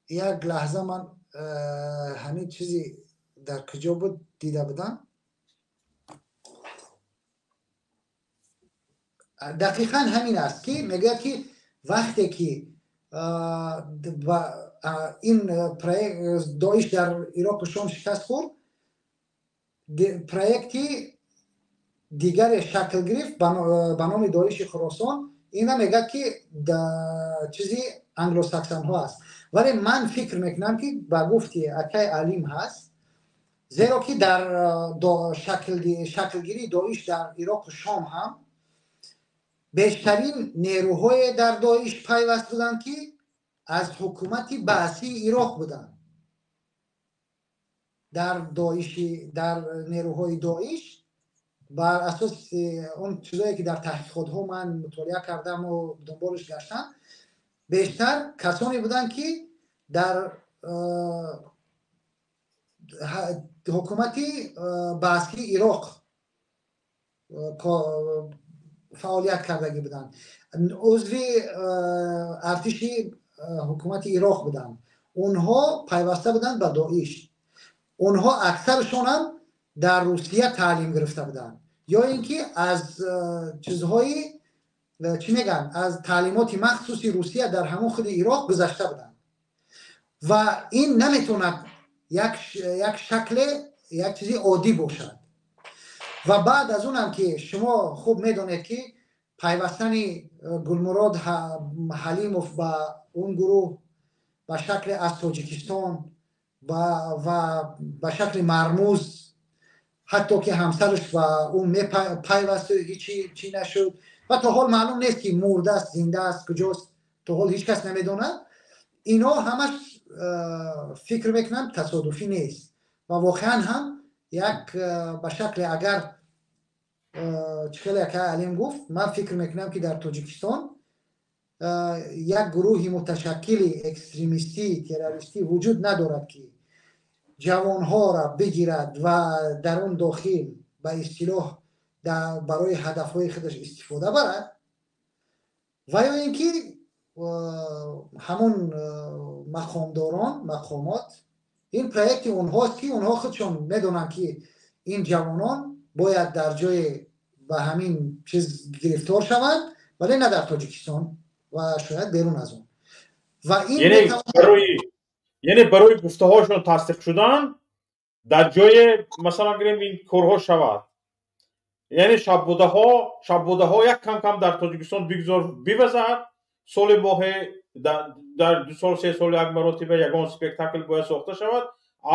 як лаҳза, ман ҳамин чизи дар куҷо буд дида будам, дақиқан ҳамин аст, ки мегӯяд, ки вақте ки ин проект Доиш дар Ироқу Шом шикаст хӯрд, проекти дигаре шакл гирифт ба номи Доиши Хуросон. Ина мегӯяд, ки чизи англосаксонҳо аст. Вале ман фикр мекунам, ки ба гуфти акай Алим ҳаст, зеро ки дар шаклгирии Доиш дар Ироқу Шом ҳам бештарин нерӯҳое дар Доиш пайваст буданд, ки аз ҳукумати баъсии Ироқ буданд. Дар Доиши, дар нерӯҳои Доиш, бар асоси он чизое, ки дар таҳқиқотҳо ман мутолиа кардаму дунболш гаштам, бештар касоне буданд, ки дар ҳукумати баъсии Ироқ фаъолият кардагӣ буданд, узви артиши ҳукумати Ироқ буданд. Онҳо пайваста буданд ба Доиш. Онҳо аксаршонам дар Русия таълим гирифта буданд ё ин ки аз чизҳои, чӣ мегӯянд, аз таълимоти махсуси Русия дар ҳамон худи Ироқ гузашта буданд. Ва ин наметавонад як шакле, як чизи оддӣ бошад. Ва баъд аз онам, ки шумо хуб медонед, ки пайвастани Гулмурод Ҳалимов ба он гурӯҳ ба шакли аз Тоҷикистон ва ба шакли мармуз, ҳатто ки ҳамсараш ба ӯ мепайвасту ҳичи чӣ нашуд ва то ҳол маълум нест, ки мурдааст, зиндааст, куҷост, то ҳол ҳеҷ кас намедонад. Ино ҳамаш, фикр мекунам, тасодуфӣ нест ва воқеан ҳам як ба шакле, агар чӣ хеле акай Алим гуфт, ман фикр мекунам, ки дар Тоҷикистон як гурӯҳи муташаккили экстремистӣ, террористӣ вуҷуд надорад, ки ҷавонҳоро бигирад ва дар он дохил ба истилоҳ барои ҳадафҳои худаш истифода барад, ва ё ин ки ҳамон мақомдорон, мақомот, ин проекти онҳост, ки онҳо худшон медонанд, ки ин ҷавонон бояд дар ҷое ба ҳамин чиз гирифтор шаванд, вале на дар Тоҷикистон ва шояд берун аз он. Ва ин Яъне барои гуфтаҳошон тасдиқ шудан дар ҷое, масалан гирем, ин корҳо шавад, яъне шаббудаҳо як кам кам дар Тоҷикистон бигзор бивазад, соли моҳе, дар 2 сол, 3 сол як маротиба ягон спектакл бояд сохта шавад,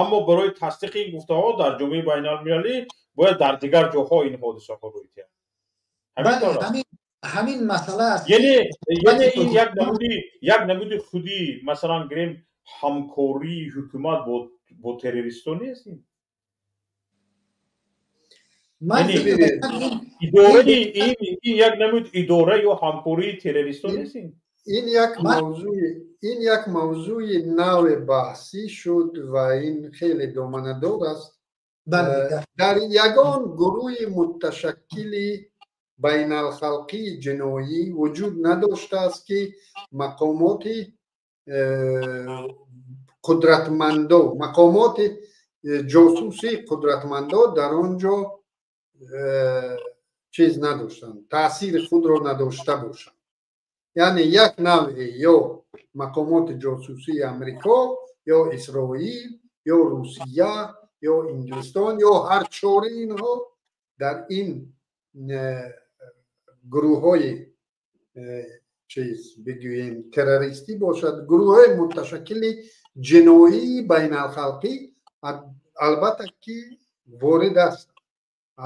аммо барои тасдиқи ин гуфтаҳо дар ҷомеаи байналмилалӣ бояд дар дигар ҷоҳо ин ҳодисаҳо рӯй диҳад. Ҳамин масъала аст. Яъне ин як намуди худи, масалан гирем, ҳамкории ҳукумат бо террористҳо нест ин? Идораи ин як намуд идора ё ҳамкории террористҳо нест ин? Ин як мавзӯи нави баҳсӣ шуд ва ин хеле доманадор аст. Дар ягон гурӯҳи муташаккили байналхалқии ҷиноӣ вуҷуд надоштааст, ки мақомоти қудратмандо, мақомоти ҷосусии қудратмандо дар он ҷо чиз надоштанд, таъсири худро надошта бошанд. Яъне як навъе ё мақомоти ҷосусии Амрико ё Исроил ё Русия ё Инглистон ё ҳар чори инҳо дар ин гурӯҳҳои, чиз бигӯем, террористӣ бошад, гурӯҳҳои муташаккили ҷиноии байналхалқӣ, албатта ки ворид аст,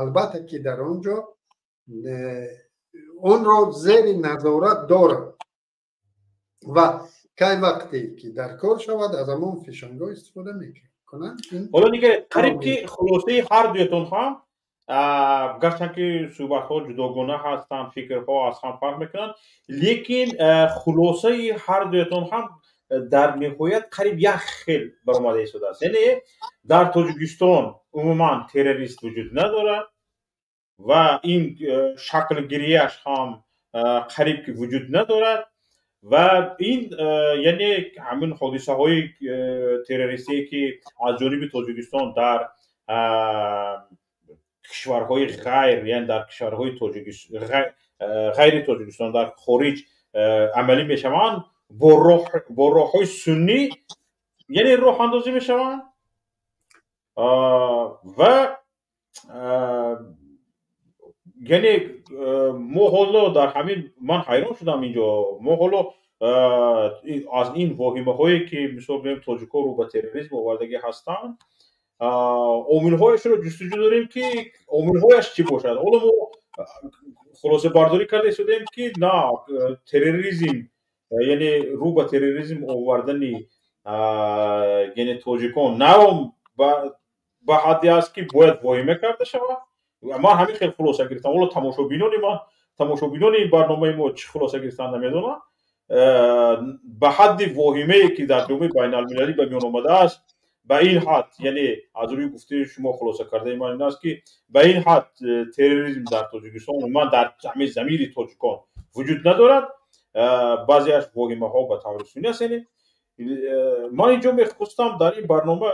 албатта ки дар он ҷо онро зери назорат дорад ва кай вақте ки дар кор шавад, аз ҳамон фишангҳо истифода мекунанд. Ҳоло дигар қариб ки хулосаи ҳар дуятон ҳам, гарчанд ки суҳбатҳо ҷудогона ҳастанд, фикрҳо аз ҳам фарқ мекунанд, лекин хулосаи ҳар дуятон ҳам Дар ниҳоят қариб як хел баромада истодааст, яъне дар Тоҷикистон умуман террорист вуҷуд надорад ва ин шаклгирияш ҳам қариб ки вуҷуд надорад ва ин, яъне ҳамин ҳодисаҳои террористие, ки аз ҷониби Тоҷикистон дар кишварҳои ғайр, яъне дар кишварҳои ғайри Тоҷикистон, дар хориҷ амалӣ мешаванд, бо роҳҳои суннӣ, яъне роҳандозӣ мешаванд ва яъне мо ҳоло дар ҳамин, ман ҳайрон шудам, инҷо мо ҳоло аз ин воҳимаҳое, ки мисол бигӯем, тоҷикҳо рӯ ба терроризм овардагӣ ҳастанд, омилҳояшро ҷустуҷӯ дорем, ки омилҳояш чӣ бошад. Ҳоло мо хулосабардорӣ карда истодаем, ки на терроризм, яъне рӯ ба терроризм овардани, яъне тоҷикон на ба ҳадде аст, ки бояд воҳима карда шавад. Ман ҳамин хел хулоса гирифтам. Ҳоло тамошобинони ман, тамошобинони ин барномаи мо чӣ хулоса гирифтанд, намедонам. Ба ҳадди воҳимае, ки дар ҷомеаи байналмилалӣ ба миён омадааст, ба ин ҳад, яъне аз рӯи гуфтаи шумо хулоса кардаи ман ин аст, ки ба ин ҳад терроризм дар Тоҷикистон, умуман дар ҳамин замири тоҷикон вуҷуд надорад. Баъзеаш воҳимаҳо ба таври сунъӣ аст. Яъне ман инҷо мехостам дар ин барнома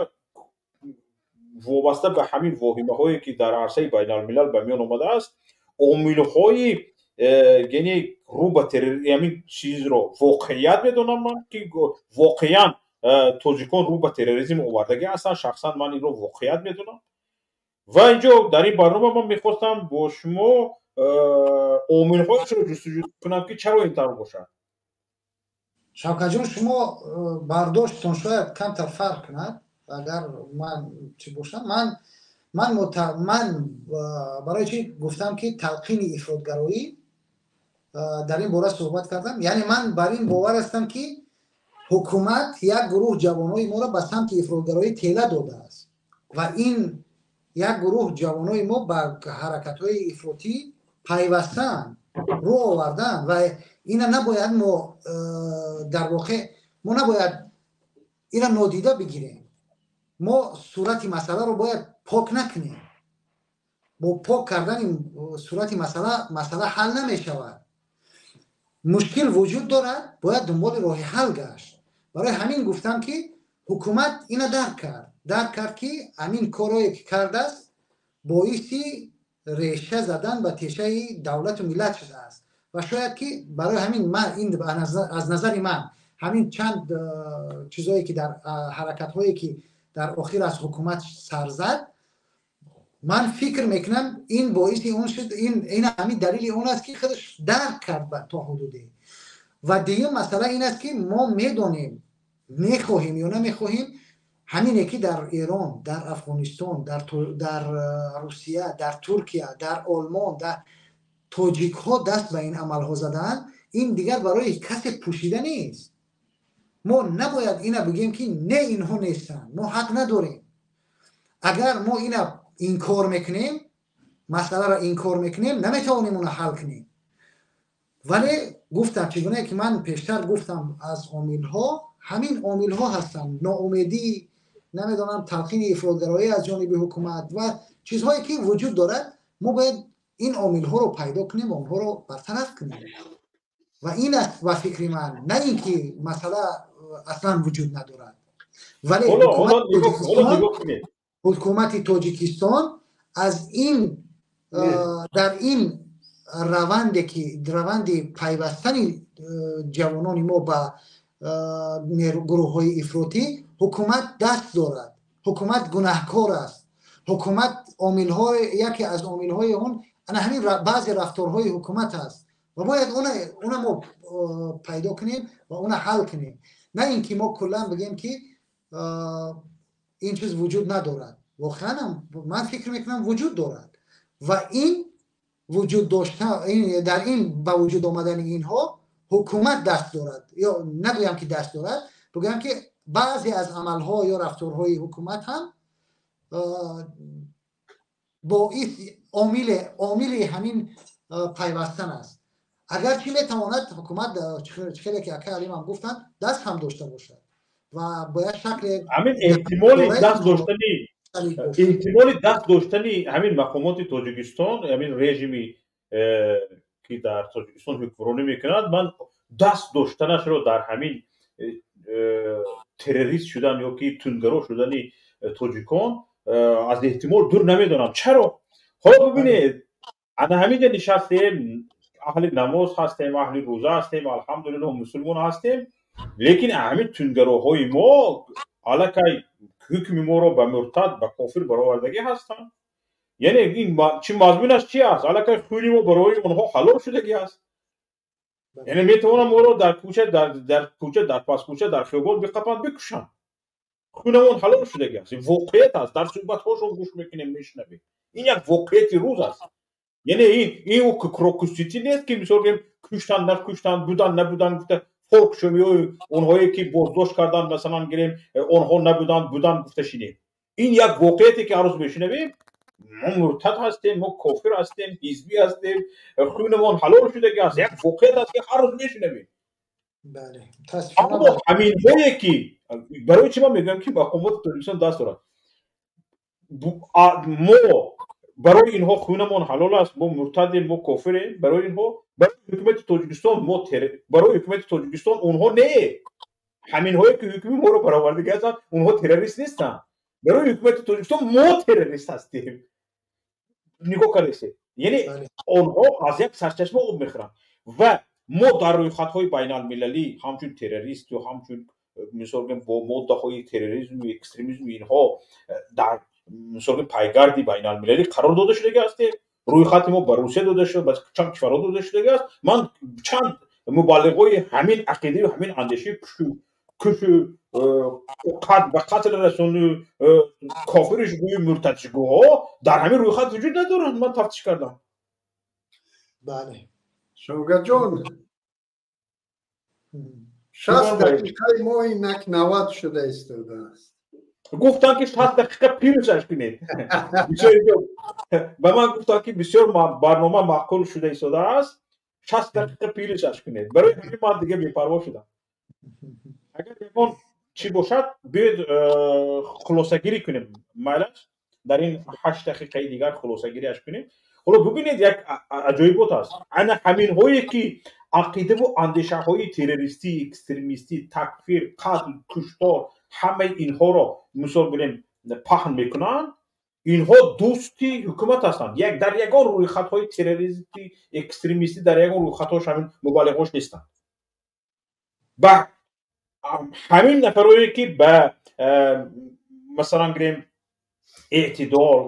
вобаста ба ҳамин воҳимаҳое, ки дар арсаи байналмилал ба миён омадааст, омилҳои, яъне рӯ ба ҳамин чизро воқеият медонам ман, ки воқеан тоҷикон рӯ ба терроризм овардагӣ ҳастанд. Шахсан ман инро воқеият медонам ва инҷо дар ин барнома ман мехостам бо шумо омилҳояшро ҷустуҷӯ кунам, ки чаро ин тавр бошад. Шавкатҷон, шумо бардоштон шояд камтар фарқ кунад. Агар ман чӣ бошам, ман барои чӣ гуфтам, ки талқини ифротгароӣ, дар ин бора суҳбат кардам, яъне ман бар ин бовар ҳастам, ки ҳукумат як гурӯҳ ҷавонои моро ба самти ифротгароӣ тела додааст ва ин як гурӯҳ ҷавонои мо ба ҳаракатҳои ифротӣ пайвастаанд, рӯ овардаанд ва ина набояд мо, дар воқеъ мо набояд ина нодида бигирем. Мо сурати масъаларо бояд пок накунем. Бо пок кардани сурати масъала масъала ҳал намешавад. Мушкил вуҷуд дорад, бояд дунболи роҳи ҳал гашт. Барои ҳамин гуфтам, ки ҳукумат ина дарк кард, дарк кард, ки ҳамин корое, ки кардааст, боиси реша задан ба тешаи давлату миллат шудааст ва шояд ки барои ҳамин ман ин, аз назари ман, ҳамин чанд чизое, ки дар ҳаракатҳое, ки дар охир аз ҳукумат сар зад, ман фикр мекунам, ин боиси он шуд. Ин ҳамин далели он аст, ки худаш дарк кард то ҳудуде. Ва дуюм масъала ин аст, ки мо медонем, мехоҳем ё намехоҳем, ҳамине, ки дар Эрон, дар Афғонистон, дар Русия, дар Туркия, дар Олмон, дар тоҷикҳо даст ба ин амалҳо задаанд, ин дигар барои касе пӯшида нест. Мо набояд ина бигӯем, ки не, инҳо нестанд. Мо ҳақ надорем. Агар мо ина инкор мекунем, масъаларо инкор мекунем, наметавонем онро ҳал кунем. Вале гуфтам, чӣ гунае ки ман пештар гуфтам, аз омилҳо ҳамин омилҳо ҳастанд: ноумедӣ, намедонам, талқини ифротгароӣ аз ҷониби ҳукумат ва чизҳое, ки вуҷуд дорад. Мо бояд ин омилҳоро пайдо кунем ва онҳоро бартараф кунем. Ва ин аст ба фикри ман, на ин ки масъала аслан вуҷуд надорад. Вале ҳукумати Тоҷикистон аз ин, дар ин раванде, ки раванди пайвастани ҷавонони мо ба гурӯҳҳои ифротӣ, ҳукумат даст дорад, ҳукумат гунаҳкор аст. Ҳукумат омилҳои, яке аз омилҳои он ана ҳамин баъзе рафторҳои ҳукумат аст ва бояд она мо пайдо кунем ва она ҳал кунем, на ин ки мо куллан бигем, ки ин чиз вуҷуд надорад. Воқеанам ман фикр мекунам, вуҷуд дорад ва ин вуҷуд дошта, дар ин ба вуҷуд омадани инҳо ҳукумат даст дорад, ё нагӯям, ки даст дорад, бигӯям, ки баъзе аз амалҳо ё рафторҳои ҳукумат ҳам боис, омили ҳамин пайвастан аст. Агарчи метавонад ҳукумат, хеле ки акай Алим ҳам гуфтанд, даст ҳам дошта бошад ва бо як шакле ҳамин эҳтимоли даст доштани, эҳтимоли даст доштани ҳамин мақомоти Тоҷикистон, ҳамин режими ки дар Тоҷикистон ҳукмронӣ мекунад, ман даст доштанашро дар ҳамин террорист шудан ё ки тунгаро шудани тоҷикон аз эҳтимол дур намедонам. Чаро? Ҳоло бибинед, ана ҳаминҷа нишастем, аҳли намоз ҳастем, аҳли рӯза ҳастем, алҳамдулиллоҳ, мусулмон ҳастем, лекин ҳамин тунгароҳои мо аллакай ҳукми моро ба муртад, ба кофир баровардагӣ ҳастанд. Яъне ин чӣ мазмунаш чи аст? Аллакай хуни мо барои онҳо ҳалол шудагӣ аст. Яъне метавонанд моро дар кӯча, дар кӯча, дар паскӯча, дар хиёбон биқапанд, бикушанд. Хунамон ҳалол шудагӣ аст. Ин воқеият аст. Дар суҳбатҳошон гӯш мекунем, мешунавем. Ин як воқеияти рӯз аст. Яъне ин Крокус Сити нест, ки мисол гӯем, куштанд, накуштанд, буданд, набуданд гуфта форк шум, ё онҳое ки боздошт карданд, масалан гирем, онҳо набуданд, буданд гуфта шинем. Ин як воқеияте ки ҳар рӯз мешунавем. Мо муртад ҳастем, мо кофир ҳастем, ҳизбӣ ҳастем, хунамон ҳалол шудагӣ аст. Як воқеият аст, ки ҳар рӯз мешунавем. Аммо ҳаминҳое ки барои чӣ ман мегӯям, ки мақомоти Тоҷикистон даст дорад, мо барои инҳо хунамон ҳалол аст, мо муртадем, мо кофирем, барои инҳо, барои ҳукумати Тоҷикистон мо, барои ҳукумати Тоҷикистон онҳо не, ҳаминҳое ки ҳукми моро баровардагӣ ҳастанд, онҳо террорист нестанд. Барои ҳукумати Тоҷикистон мо террорист ҳастем. Нигоҳ кардед, яъне онҳо аз як сарчашма об мехӯранд ва мо дар рӯйхатҳои байналмилалӣ ҳамчун террорист ё ҳамчун, мисол гӯем, бо моддаҳои терроризму экстремизму инҳо дар, мисол гӯем, пайгарди байналмилалӣ қарор дода шудагӣ ҳастем. Рӯйхати мо ба Русия дода шуд, ба чанд кишварҳо дода шудагӣ аст. Ман чанд мубаллиғҳои ҳамин ақидаю ҳамин андешаи кушу ба қатл расону кофиришгӯю муртадшгӯҳо дар ҳамин рӯйхат вуҷуд надоранд. Ман тафтиш кардам. Бале. Шавкатҷон, 60 дақиқаи мо инак 90 шуда истодааст. Гуфтанд, ки 60 дақиқа плюсаш кунед. Ба ман гуфтанд, ки бисёр барнома маъқул шуда истодааст, 60 дақиқа плюсаш кунед. Барои ҳамин ман дига бепарво шудам. Агар ягон чӣ бошад, биёед, хулосагирӣ кунем. Майлаш, дар ин 8 дақиқаи дигар хулосагириаш кунем. Ҳоло бубинед, як аҷоибот аст. Ана ҳаминҳое ки ақидаву андешаҳои террористӣ, экстремистӣ, такфир, қатл, куштор, ҳамаи инҳоро, мисол гирем, паҳн мекунанд, инҳо дӯсти ҳукумат ҳастанд. Як дар ягон рӯйхатҳои террористӣ, экстремистӣ, дар ягон рӯйхатҳош ҳамин мубаллиғош нестанд. Ба ҳамин нафарое ки ба, масалан гирем, эътидол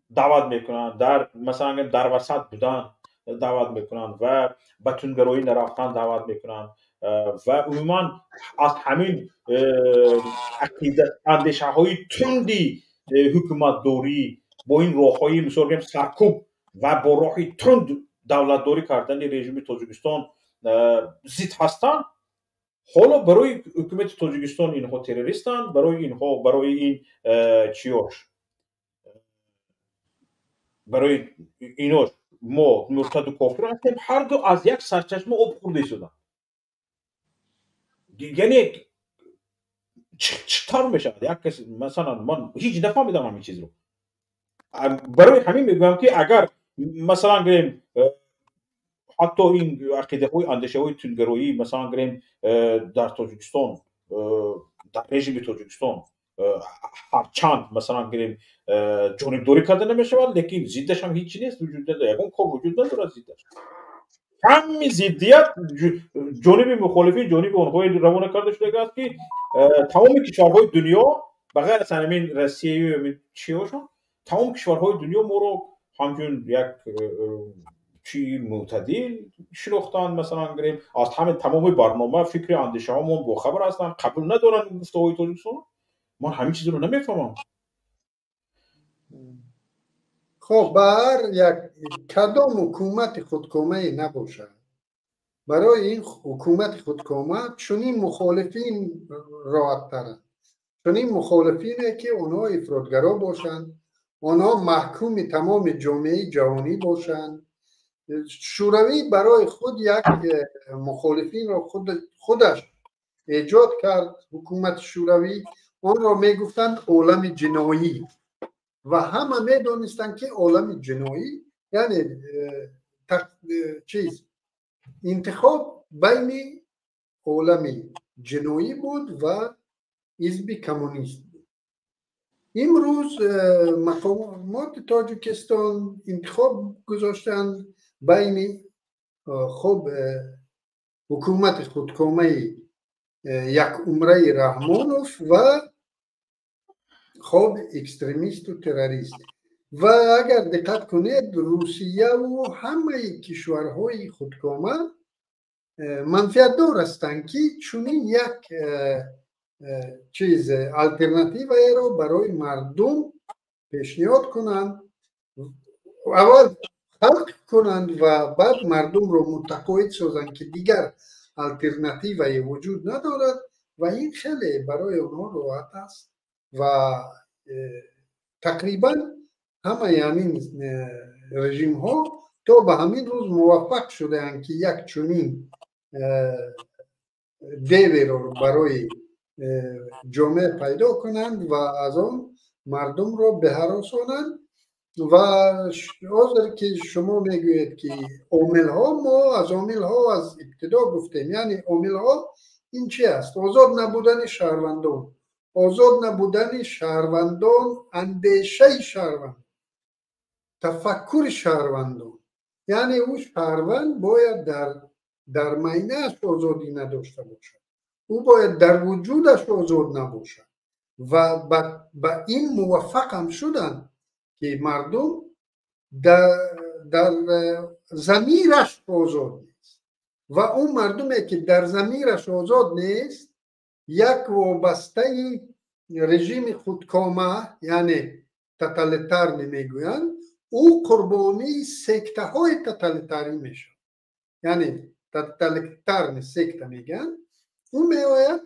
даъват мекунанд, дар, масалан гирем, дар васат будан даъват мекунанд ва ба тунгароӣ нарафтан даъват мекунанд ва умуман аз ҳамин ақида, андешаҳои тунди ҳукуматдорӣ бо ин роҳҳои, мисол гирем, саркӯб ва бо роҳи тунд давлатдорӣ кардани режими Тоҷикистон зид ҳастанд, ҳоло барои ҳукумати Тоҷикистон инҳо террористанд. Барои инҳо, барои ин чиёш, барои инош мо муртаду кофир ҳастем. Ҳарду аз як сарчашма об хӯрда истоданд. Яъне чӣ тавр мешавад? Як кас, масалан, ман ҳеҷ нафаҳмидам ҳамин чизро. Барои ҳамин мегӯям, ки агар, масалан гирем, ҳатто ин ақидаҳои, андешаҳои тунгароӣ, масалан гирем, дар Тоҷикистон, дар режими Тоҷикистон ҳарчанд, масалан гирем, ҷонибдорӣ карда намешавад, лекин зиддаш ҳам ҳеҷ чи нест, вуҷуд надорад, ягон кор вуҷуд надорад зиддаш. Ҳами зиддият ҷониби мухолифин, ҷониби онҳое равона карда шудагааст, ки тамоми кишварҳои дунё, ба ғайр аз ҳамин Россияю чиҳошон, тамоми кишварҳои дунё моро ҳамчун як чи мӯътадил шинохтанд. Масалан гирем, аз ҳамин тамоми барнома, фикри, андешаҳомон бохабар ҳастанд, қабул надоранд гуфтаҳои Тоҷикистон. Ман ҳамин чизро намефаҳмам. Хоб, ба ҳар як кадом ҳукумати худкомае набошад, барои ин ҳукумати худкома чунин мухолифин роҳаттаранд, чунин мухолифине ки онҳо ифротгаро бошанд, онҳо маҳкуми тамоми ҷомеаи ҷаҳонӣ бошанд. Шӯравӣ барои худ як мухолифинро худаш эҷод кард. Ҳукумати Шӯравӣ онро мегуфтанд олами ҷиноӣ ва ҳама медонистанд, ки олами ҷиноӣ яъне чиз интихоб байни олами ҷиноӣ буд ва ҳизби коммунист буд. Имрӯз мақомоти Тоҷикистон интихоб гузоштанд байни хуб ҳукумати худкомаи якумраи Раҳмонов ва хоб экстремисту террорист. Ва агар диққат кунед, Русияву ҳамаи кишварҳои худкома манфиатдор ҳастанд, ки чунин як чиз алтернативаеро барои мардум пешниҳод кунанд, аввал халқ кунанд ва баъд мардумро мутақоид созанд, ки дигар алтернативае вуҷуд надорад. Ва ин хеле барои онҳо роҳат аст ва тақрибан ҳамаи ҳамин режимҳо то ба ҳамин рӯз муваффақ шудаанд, ки як чунин деверо барои ҷомеа пайдо кунанд ва аз он мардумро беҳаросонанд. Ва ҳозир ки шумо мегӯед, ки омилҳо, мо аз омилҳо аз ибтидо гуфтем. Яъне омилҳо ин чи аст? Озод набудани шаҳрвандон, озод набудани шаҳрвандон, андешаи шаҳрванд, тафаккури шаҳрвандон. Яъне ӯ шаҳрванд бояд дар майнааш озодӣ надошта бошад, ӯ бояд дар вуҷудаш озод набошад. Ва ба ин муваффақам шуданд, ки мардум дар замираш озод нест. Ва он мардуме, ки дар замираш озод нест, як вобастаи режими худкома, яъне тоталитарный мегӯянд, ӯ қурбонии сектаҳои тоталитарӣ мешавад. Яъне тоталитарный секта мегӯянд. Ӯ меояд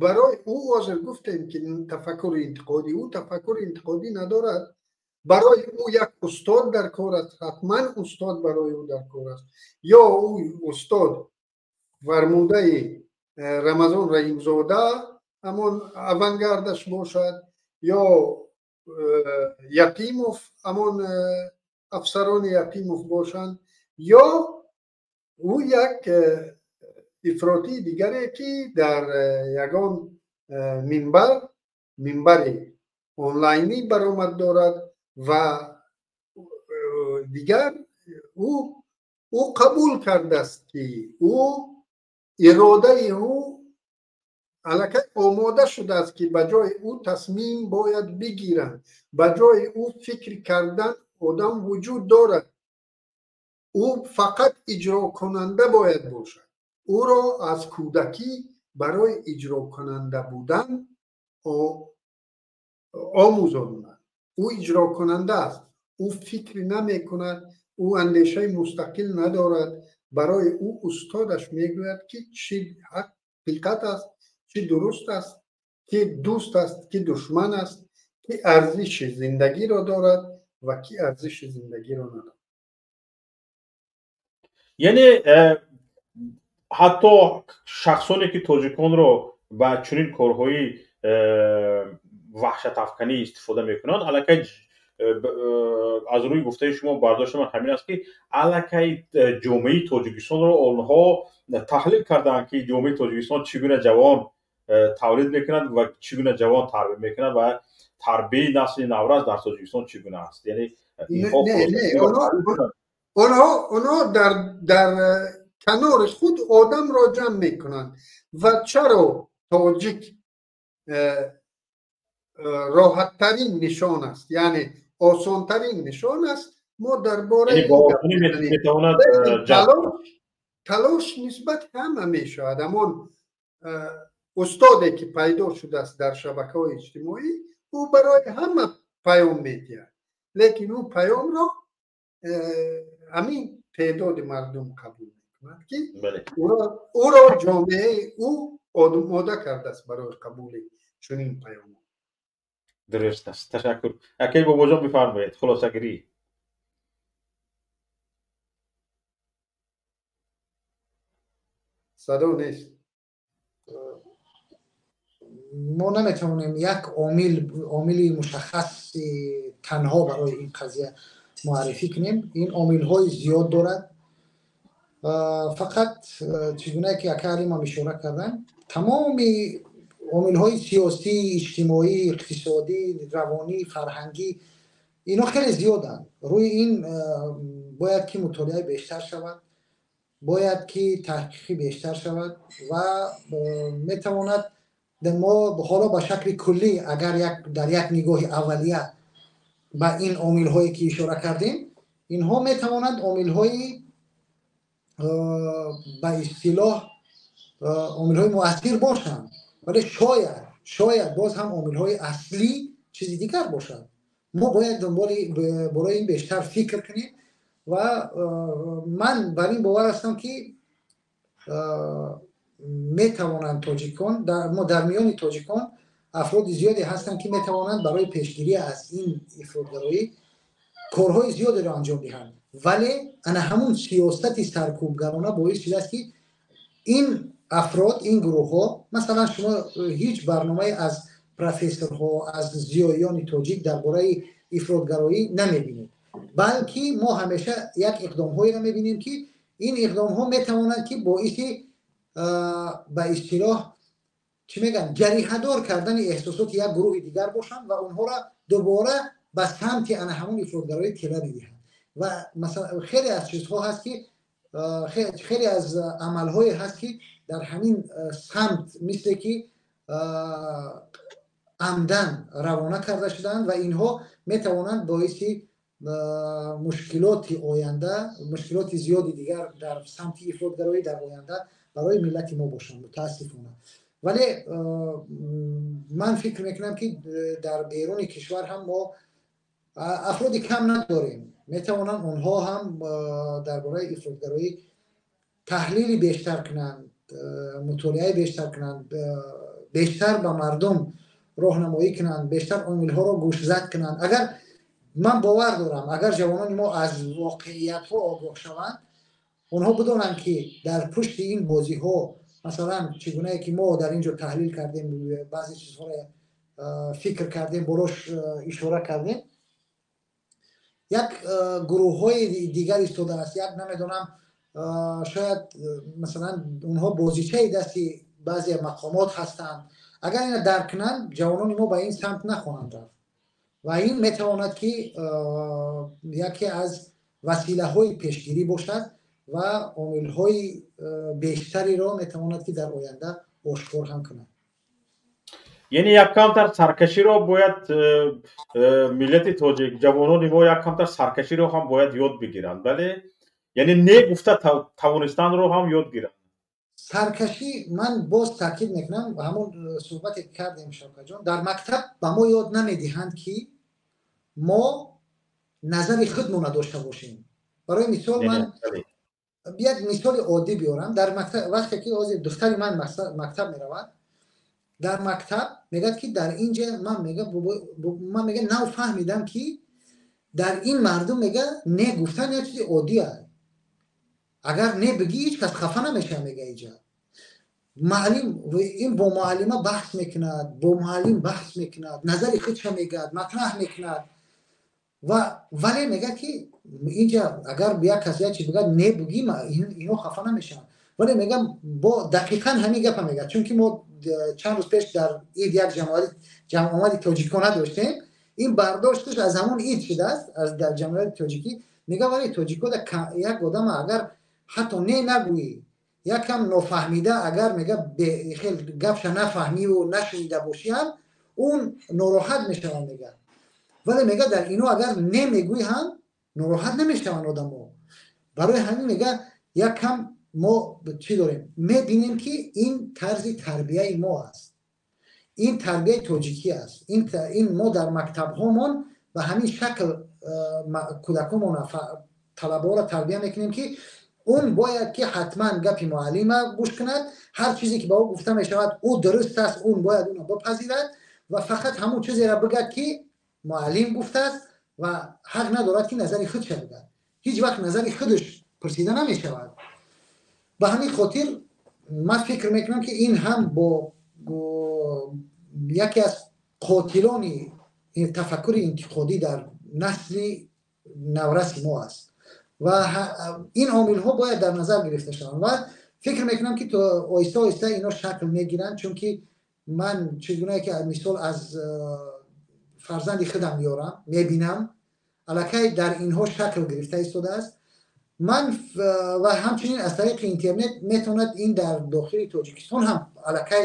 барои ӯ ҳозир гуфтем, ки тафаккури интиқодӣ, ӯ тафаккури интиқодӣ надорад. Барои ӯ як устод дар кор аст, ҳатман устод барои ӯ дар кор аст. Ё ӯ устод фармудаи Рамазон Раҳимзода, ҳамон авангардаш бошад, ё Ятимов, ҳамон афсарони Ятимов бошанд, ё ӯ як ифротии дигаре, ки дар ягон минбари онлайнӣ баромад дорад. Ва дигар ӯ қабул кардааст, ки ӯ иродаи ӯ аллакай омода шудааст, ки ба ҷои ӯ тасмим бояд бигиранд, ба ҷои ӯ фикр кардан одам вуҷуд дорад, ӯ фақат иҷрокунанда бояд бошад. Ӯро аз кӯдакӣ барои иҷрокунанда будан омӯзонанд. Ӯ иҷрокунанда аст, ӯ фикр намекунад, ӯ андешаи мустақил надорад. Барои ӯ устодаш мегӯяд, ки чӣ ҳақиқат аст, чӣ дуруст аст, ки дӯст аст, ки душман аст, ки арзиши зиндагиро дорад ва ки арзиши зиндагиро надорад. Яъне ҳатто шахсоне, ки тоҷиконро ба чунин корҳои ваҳшатафканӣ истифода мекунанд, аллакай аз рӯи гуфтаи шумо бардошти ман ҳамин аст, ки аллакай ҷомеаи Тоҷикистонро онҳо таҳлил кардаанд, ки ҷомеаи Тоҷикистон чӣ гуна ҷавон тавлид мекунад ва чӣ гуна ҷавон тарбия мекунад ва тарбияи насли наврас дар Тоҷикистон чӣ гуна аст. Яъне онҳо дар канори худ одамро ҷамъ мекунанд. Ва чаро тоҷик роҳаттарин нишон аст, яъне осонтарин нишон аст? Мо дар бораи талош нисбат ҳама мешавад. Ҳамон устоде, ки пайдо шудааст дар шабакаҳои иҷтимоӣ, ӯ барои ҳама паём медиҳад, лекин ӯ паёмро ҳамин теъдоди мардум қабул мекунад, ки ӯро ҷомеаи ӯ омода кардааст барои қабули чунин паёмҳо. Дуруст аст, ташаккур. Акай Бобоҷон, бифармоед, хулосагирӣ. Садо нест. Мо наметавонем як омили мушаххаси танҳо барои ин қазия муаррифӣ кунем. Ин омилҳои зиёд дорад. Фақат чӣ гунае ки ака Алимам ишора карданд, тамоми омилҳои сиёсӣ, иҷтимоӣ, иқтисодӣ, равонӣ, фарҳангӣ, инҳо хеле зиёданд. Рӯи ин бояд ки мутолиаи бештар шавад, бояд ки таҳқиқи бештар шавад ва метавонад мо ҳоло ба шакли куллӣ, агар дар як нигоҳи аввалия ба ин омилҳое ки ишора кардем, инҳо метавонанд омилҳои ба истилоҳ омилҳои муассир бошанд, вале шояд боз ҳам омилҳои аслӣ чизи дигар бошад. Мо бояд дунболи болои ин бештар фикр кунем ва ман бар ин бовар ҳастам, ки метавонанд тоҷикон, мо дар миёни тоҷикон афроди зиёде ҳастанд, ки метавонанд барои пешгирӣ аз ин ифротгароӣ корҳои зиёдеро анҷом диҳанд, вале ана ҳамун сиёсати саркӯбгарона боис шудааст, ки ин афрод, ин гурӯҳҳо, масалан, шумо ҳеҷ барномае аз профессорҳо, аз зиёиёни тоҷик дар бораи ифротгароӣ намебинед, балки мо ҳамеша як иқдомҳоеро мебинем, ки ин иқдомҳо метавонанд, ки боиси ба истилоҳ, чӣ мегӯянд, ҷариҳадор кардани эҳсосоти як гурӯҳи дигар бошанд ва онҳоро дубора ба самти ана ҳамон ифротгароӣ тела бидиҳанд. Ва масалан, хеле аз чизҳо ҳаст, ки хеле аз амалҳое ҳаст, ки дар ҳамин самт мисле ки амдан равона карда шудаанд ва инҳо метавонанд боиси мушкилоти оянда, мушкилоти зиёди дигар дар самти ифротгароӣ дар оянда барои миллати мо бошанд, мутаассифона. Вале ман фикр мекунам, ки дар беруни кишвар ҳам мо афроди кам надорем, метавонанд онҳо ҳам дар бораи ифротгароӣ таҳлили бештар кунанд, мутолиаи бештар кунанд, бештар ба мардум роҳнамоӣ кунанд, бештар омилҳоро гӯшзад кунанд. Агар ман бовар дорам, агар ҷавонони мо аз воқеиятҳо огоҳ шаванд, онҳо бидонанд, ки дар пушти ин бозиҳо, масалан, чӣ гунае ки мо дар ин ҷо таҳлил кардем, баъзе чизҳоро фикр кардем, болош ишора кардем, як гурӯҳҳои дигар истодааст, як намедонам, шояд масалан онҳо бозичаи дасти баъзе мақомот ҳастанд. Агар ина дарк кунанд, ҷавонони мо ба ин самт нахоҳанд рафт ва ин метавонад, ки яке аз василаҳои пешгирӣ бошад ва омилҳои бештареро метавонад, ки дар оянда ошкор ҳам кунад. Яъне як камтар саркаширо бояд миллати тоҷик, ҷавонони мо як камтар саркаширо ҳам бояд ёд бигиранд, бале, яъне не гуфта тавонистанро ҳам ёд гиранд. Саркашӣ, ман боз таъкид мекунам, ҳамон суҳбате ки кардем, Шавкатҷон, дар мактаб ба мо ёд намедиҳанд, ки мо назари худмона дошта бошем. Барои мисол, ман як мисоли оддӣ биёрам. Дар мактаб вақте ки ҳозир духтари ман мактаб меравад, дар мактаб мегӯяд, ки дар ин ҷа ман мега, ман мега, нав фаҳмидам, ки дар ин мардум, мега, не гуфтан як чизи оддӣ аст. Агар не бигӣ, ҳеҷ кас хафа намешавад. Мега, иҷа муаллим, ин бо муаллима баҳс мекунад, бо муаллим баҳс мекунад, назари худша мегӯяд, матраҳ мекунад. Ва вале мегӯяд, ки инҷа агар як кас як чиз бигӯяд, не бугӣ, ино хафа намешаванд. Вале мегӯям, бо дақиқан ҳамин гапа мегӯяд, чунки мо чанд рӯз пеш дар ид як ҷамъомади тоҷикона доштем. Ин бардошташ аз ҳамон ид шудааст, аз дар ҷамъияти тоҷикӣ. Мегӯям, вале тоҷикода як одама агар ҳатто не нагӯӣ, якам нофаҳмида агар, мега, хел гапша нафаҳмиву нашунида бошӣ ҳам, он нороҳат мешаванд, мега. Вале мега, дар ино агар не мегӯӣ ҳам, нороҳат намешаванд одамо. Барои ҳамин, мега, якам мо чӣ дорем, мебинем, ки ин тарзи тарбияи мо аст, ин тарбияи тоҷикӣ аст. Ин мо дар мактабҳомон ба ҳамин шакл кӯдакомон, талабаҳоро тарбия мекунем, ки он бояд ки ҳатман гапи муаллима гӯш кунад, ҳар чизе ки ба ӯ гуфта мешавад, ӯ дуруст аст, он бояд онро бипазирад ва фақат ҳамон чизеро бигӯяд, ки муаллим гуфтааст, ва ҳақ надорад, ки назари худша бигӯяд. Ҳеҷ вақт назари худаш пурсида намешавад. Ба ҳамин хотир Ман фикр мекунам, ки ин ҳам бо яке аз қотилони тафаккури интиқодӣ дар насли навраси мо аст ва ин омилҳо бояд дар назар гирифта шаванд. Ва фикр мекунам, ки то оҳиста оҳиста ино шакл мегиранд, чунки ман чӣ гунае ки мисол аз фарзанди худам меорам, мебинам, аллакай дар инҳо шакл гирифта истодааст. Ман ва ҳамчунин аз тариқи интернет метавонад ин дар дохили Тоҷикистон ҳам аллакай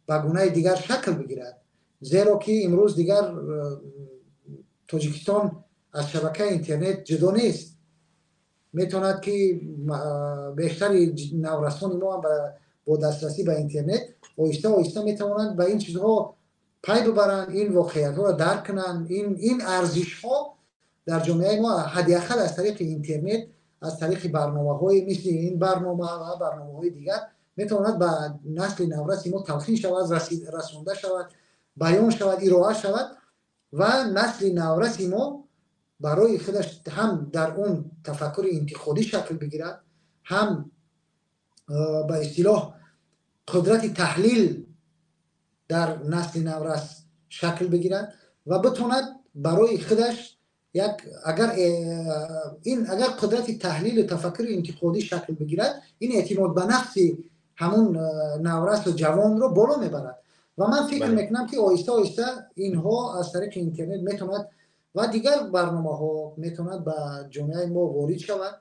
ба гунаи дигар шакл бигирад, зеро ки имрӯз дигар Тоҷикистон аз шабакаи интернет ҷудо нест. Метавонад, ки бештари наврасони мо бо дастрасӣ ба интернет оҳиста оҳиста метавонанд ба ин чизҳо пай бибаранд, ин воқеиятҳоро дарк кунанд. Ин арзишҳо дар ҷомеаи мо ҳадди ақал аз тариқи интернет, аз тариқи барномаҳои мисли ин барнома ва барномаҳои дигар метавонад ба насли навраси мо талқин шавад, расонда шавад, баён шавад, ироа шавад ва насли навраси мо барои худаш ҳам дар он тафаккури интиқодӣ шакл бигирад, ҳам ба истилоҳ қудрати таҳлил дар насли наврас шакл бигирад ва битонад барои худаш як агар ин агар қудрати таҳлилу тафаккури интиқодӣ шакл бигирад, ин эътимод ба нафси ҳамун наврасу ҷавонро боло мебарад. Ва ман фикр мекунам, ки оҳиста оҳиста инҳо аз тариқи интернет метавонад ва дигар барномаҳо метавонад ба ҷомеаи мо ворид шавад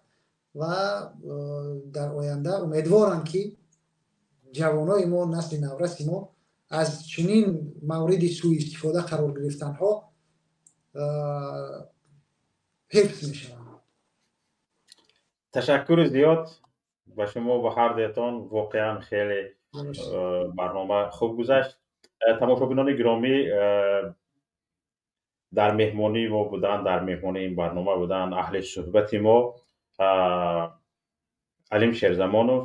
ва дар оянда умедворам, ки ҷавонои мо, насли навраси мо аз чунин мавриди сӯистифода қарор гирифтанҳо ҳифз мешаванд. Ташаккури зиёд ба шумо, ба ҳар дуятон. Воқеан хеле барнома хуб гузашт. Тамошобинони гиромӣ, дар меҳмонии мо буданд, дар меҳмонии ин барнома буданд аҳли суҳбати мо Алим Шерзамонов,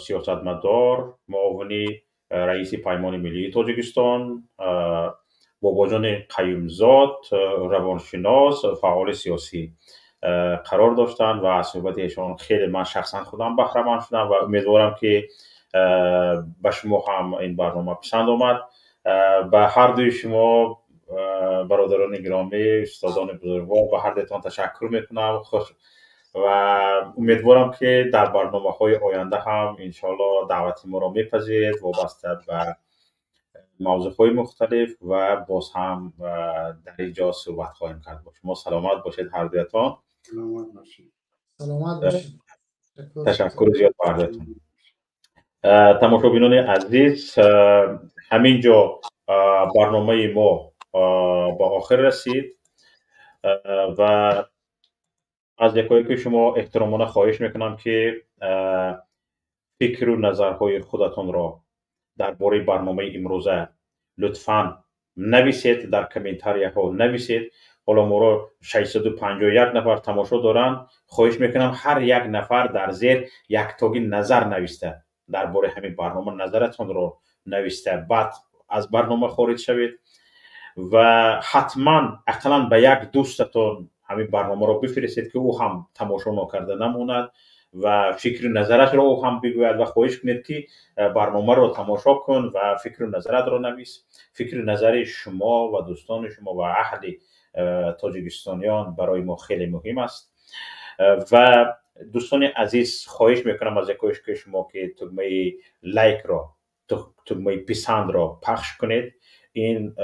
сиёсатмадор, муовини раиси Паймони миллии Тоҷикистон, Бобоҷони Қаюмзод, равоншинос, фаъоли сиёсӣ қарор доштанд ва аз суҳбати эшон хеле ман шахсан худам баҳраманд шудам ва умедворам, ки ба шумо ҳам ин барнома писанд омад. Ба ҳар дуи шумо, бародарони гиромӣ, устодони бузургвор, ба ҳар дуятон ташаккур мекунам ва умедворам, ки дар барномаҳои оянда ҳам иншоалло даъвати моро мепазиред вобаста ба мавзӯъҳои мухталиф ва боз ҳам дар ин ҷо суҳбат хоҳем кард бо шумо. Саломат бошед ҳар дуятон. Саломат бошед. Ташаккури зиёд ба ҳар дуятон. Тамошобинони азиз, ҳамин ҷо барномаи мо ба охир расид ва аз якояки шумо эҳтиромона хоҳиш мекунам, ки фикру назарҳои худатонро дар бораи барномаи имрӯза лутфан нависед, дар комментарияҳо нависед. Ҳоло моро 651 нафар тамошо доранд. Хоҳиш мекунам, ҳар як нафар дар зер яктоги назар нависта, дар бораи ҳамин барнома назаратонро нависта, баъд аз барнома хориҷ шавед ва ҳатман ақаллан ба як дӯстатон ҳамин барномаро бифиристед, ки ӯ ҳам тамошо нокарда намонад ва фикру назарашро ӯ ҳам бигӯяд ва хоҳиш кунед, ки барномаро тамошо кун ва фикру назаратро навис. Фикру назари шумо ва дӯстони шумо ва аҳли тоҷикистониён барои мо хеле муҳим аст. Ва дӯстони азиз, хоҳиш мекунам аз якояки шумо, ки тугмаи лайкро, тугмаи писандро пахш кунед. Ин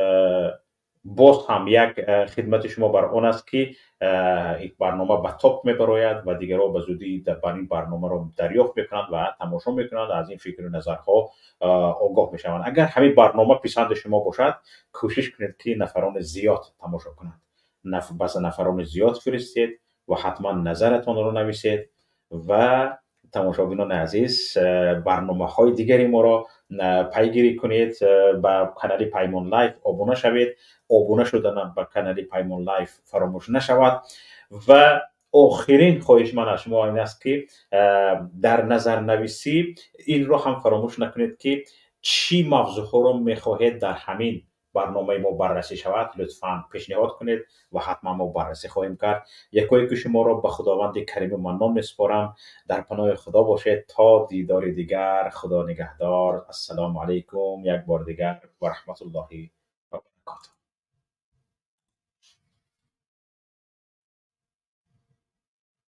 боз ҳам як хидмати шумо бар он аст, ки ин барнома ба топ мебарояд ва дигарҳо ба зудӣ бар ин барномаро дарёфт мекунанд ва тамошо мекунанд, аз ин фикру назарҳо огоҳ мешаванд. Агар ҳамин барнома писанди шумо бошад, кӯшиш кунед, ки нафарони зиёд тамошо кунанд, ба нафарони зиёд фиристед ва ҳатман назаратонро нависед. Ва тамошобинони азиз, барномаҳои дигари моро пайгирӣ кунед, ба канали Паймон Лайф обуна шавед. Обуна шудан ба канали Паймон Лайф фаромӯш нашавад. Ва охирин хоҳиши ман аз шумо ин аст, ки дар назарнависӣ инро ҳам фаромӯш накунед, ки чӣ мавзӯъҳоро мехоҳед дар ҳамин Барномаи мо баррасӣ шавад, лутфан пешниҳод кунед ва ҳатман мо баррасӣ хоҳем кард. Якое ки шуморо ба Худованди Кариму Маннон месупорам. Дар паноҳи Худо бошед то дидори дигар. Худо нигаҳдор. Ассалому алайкум як бор дигар ва раҳматуллоҳи ва баракотуҳ.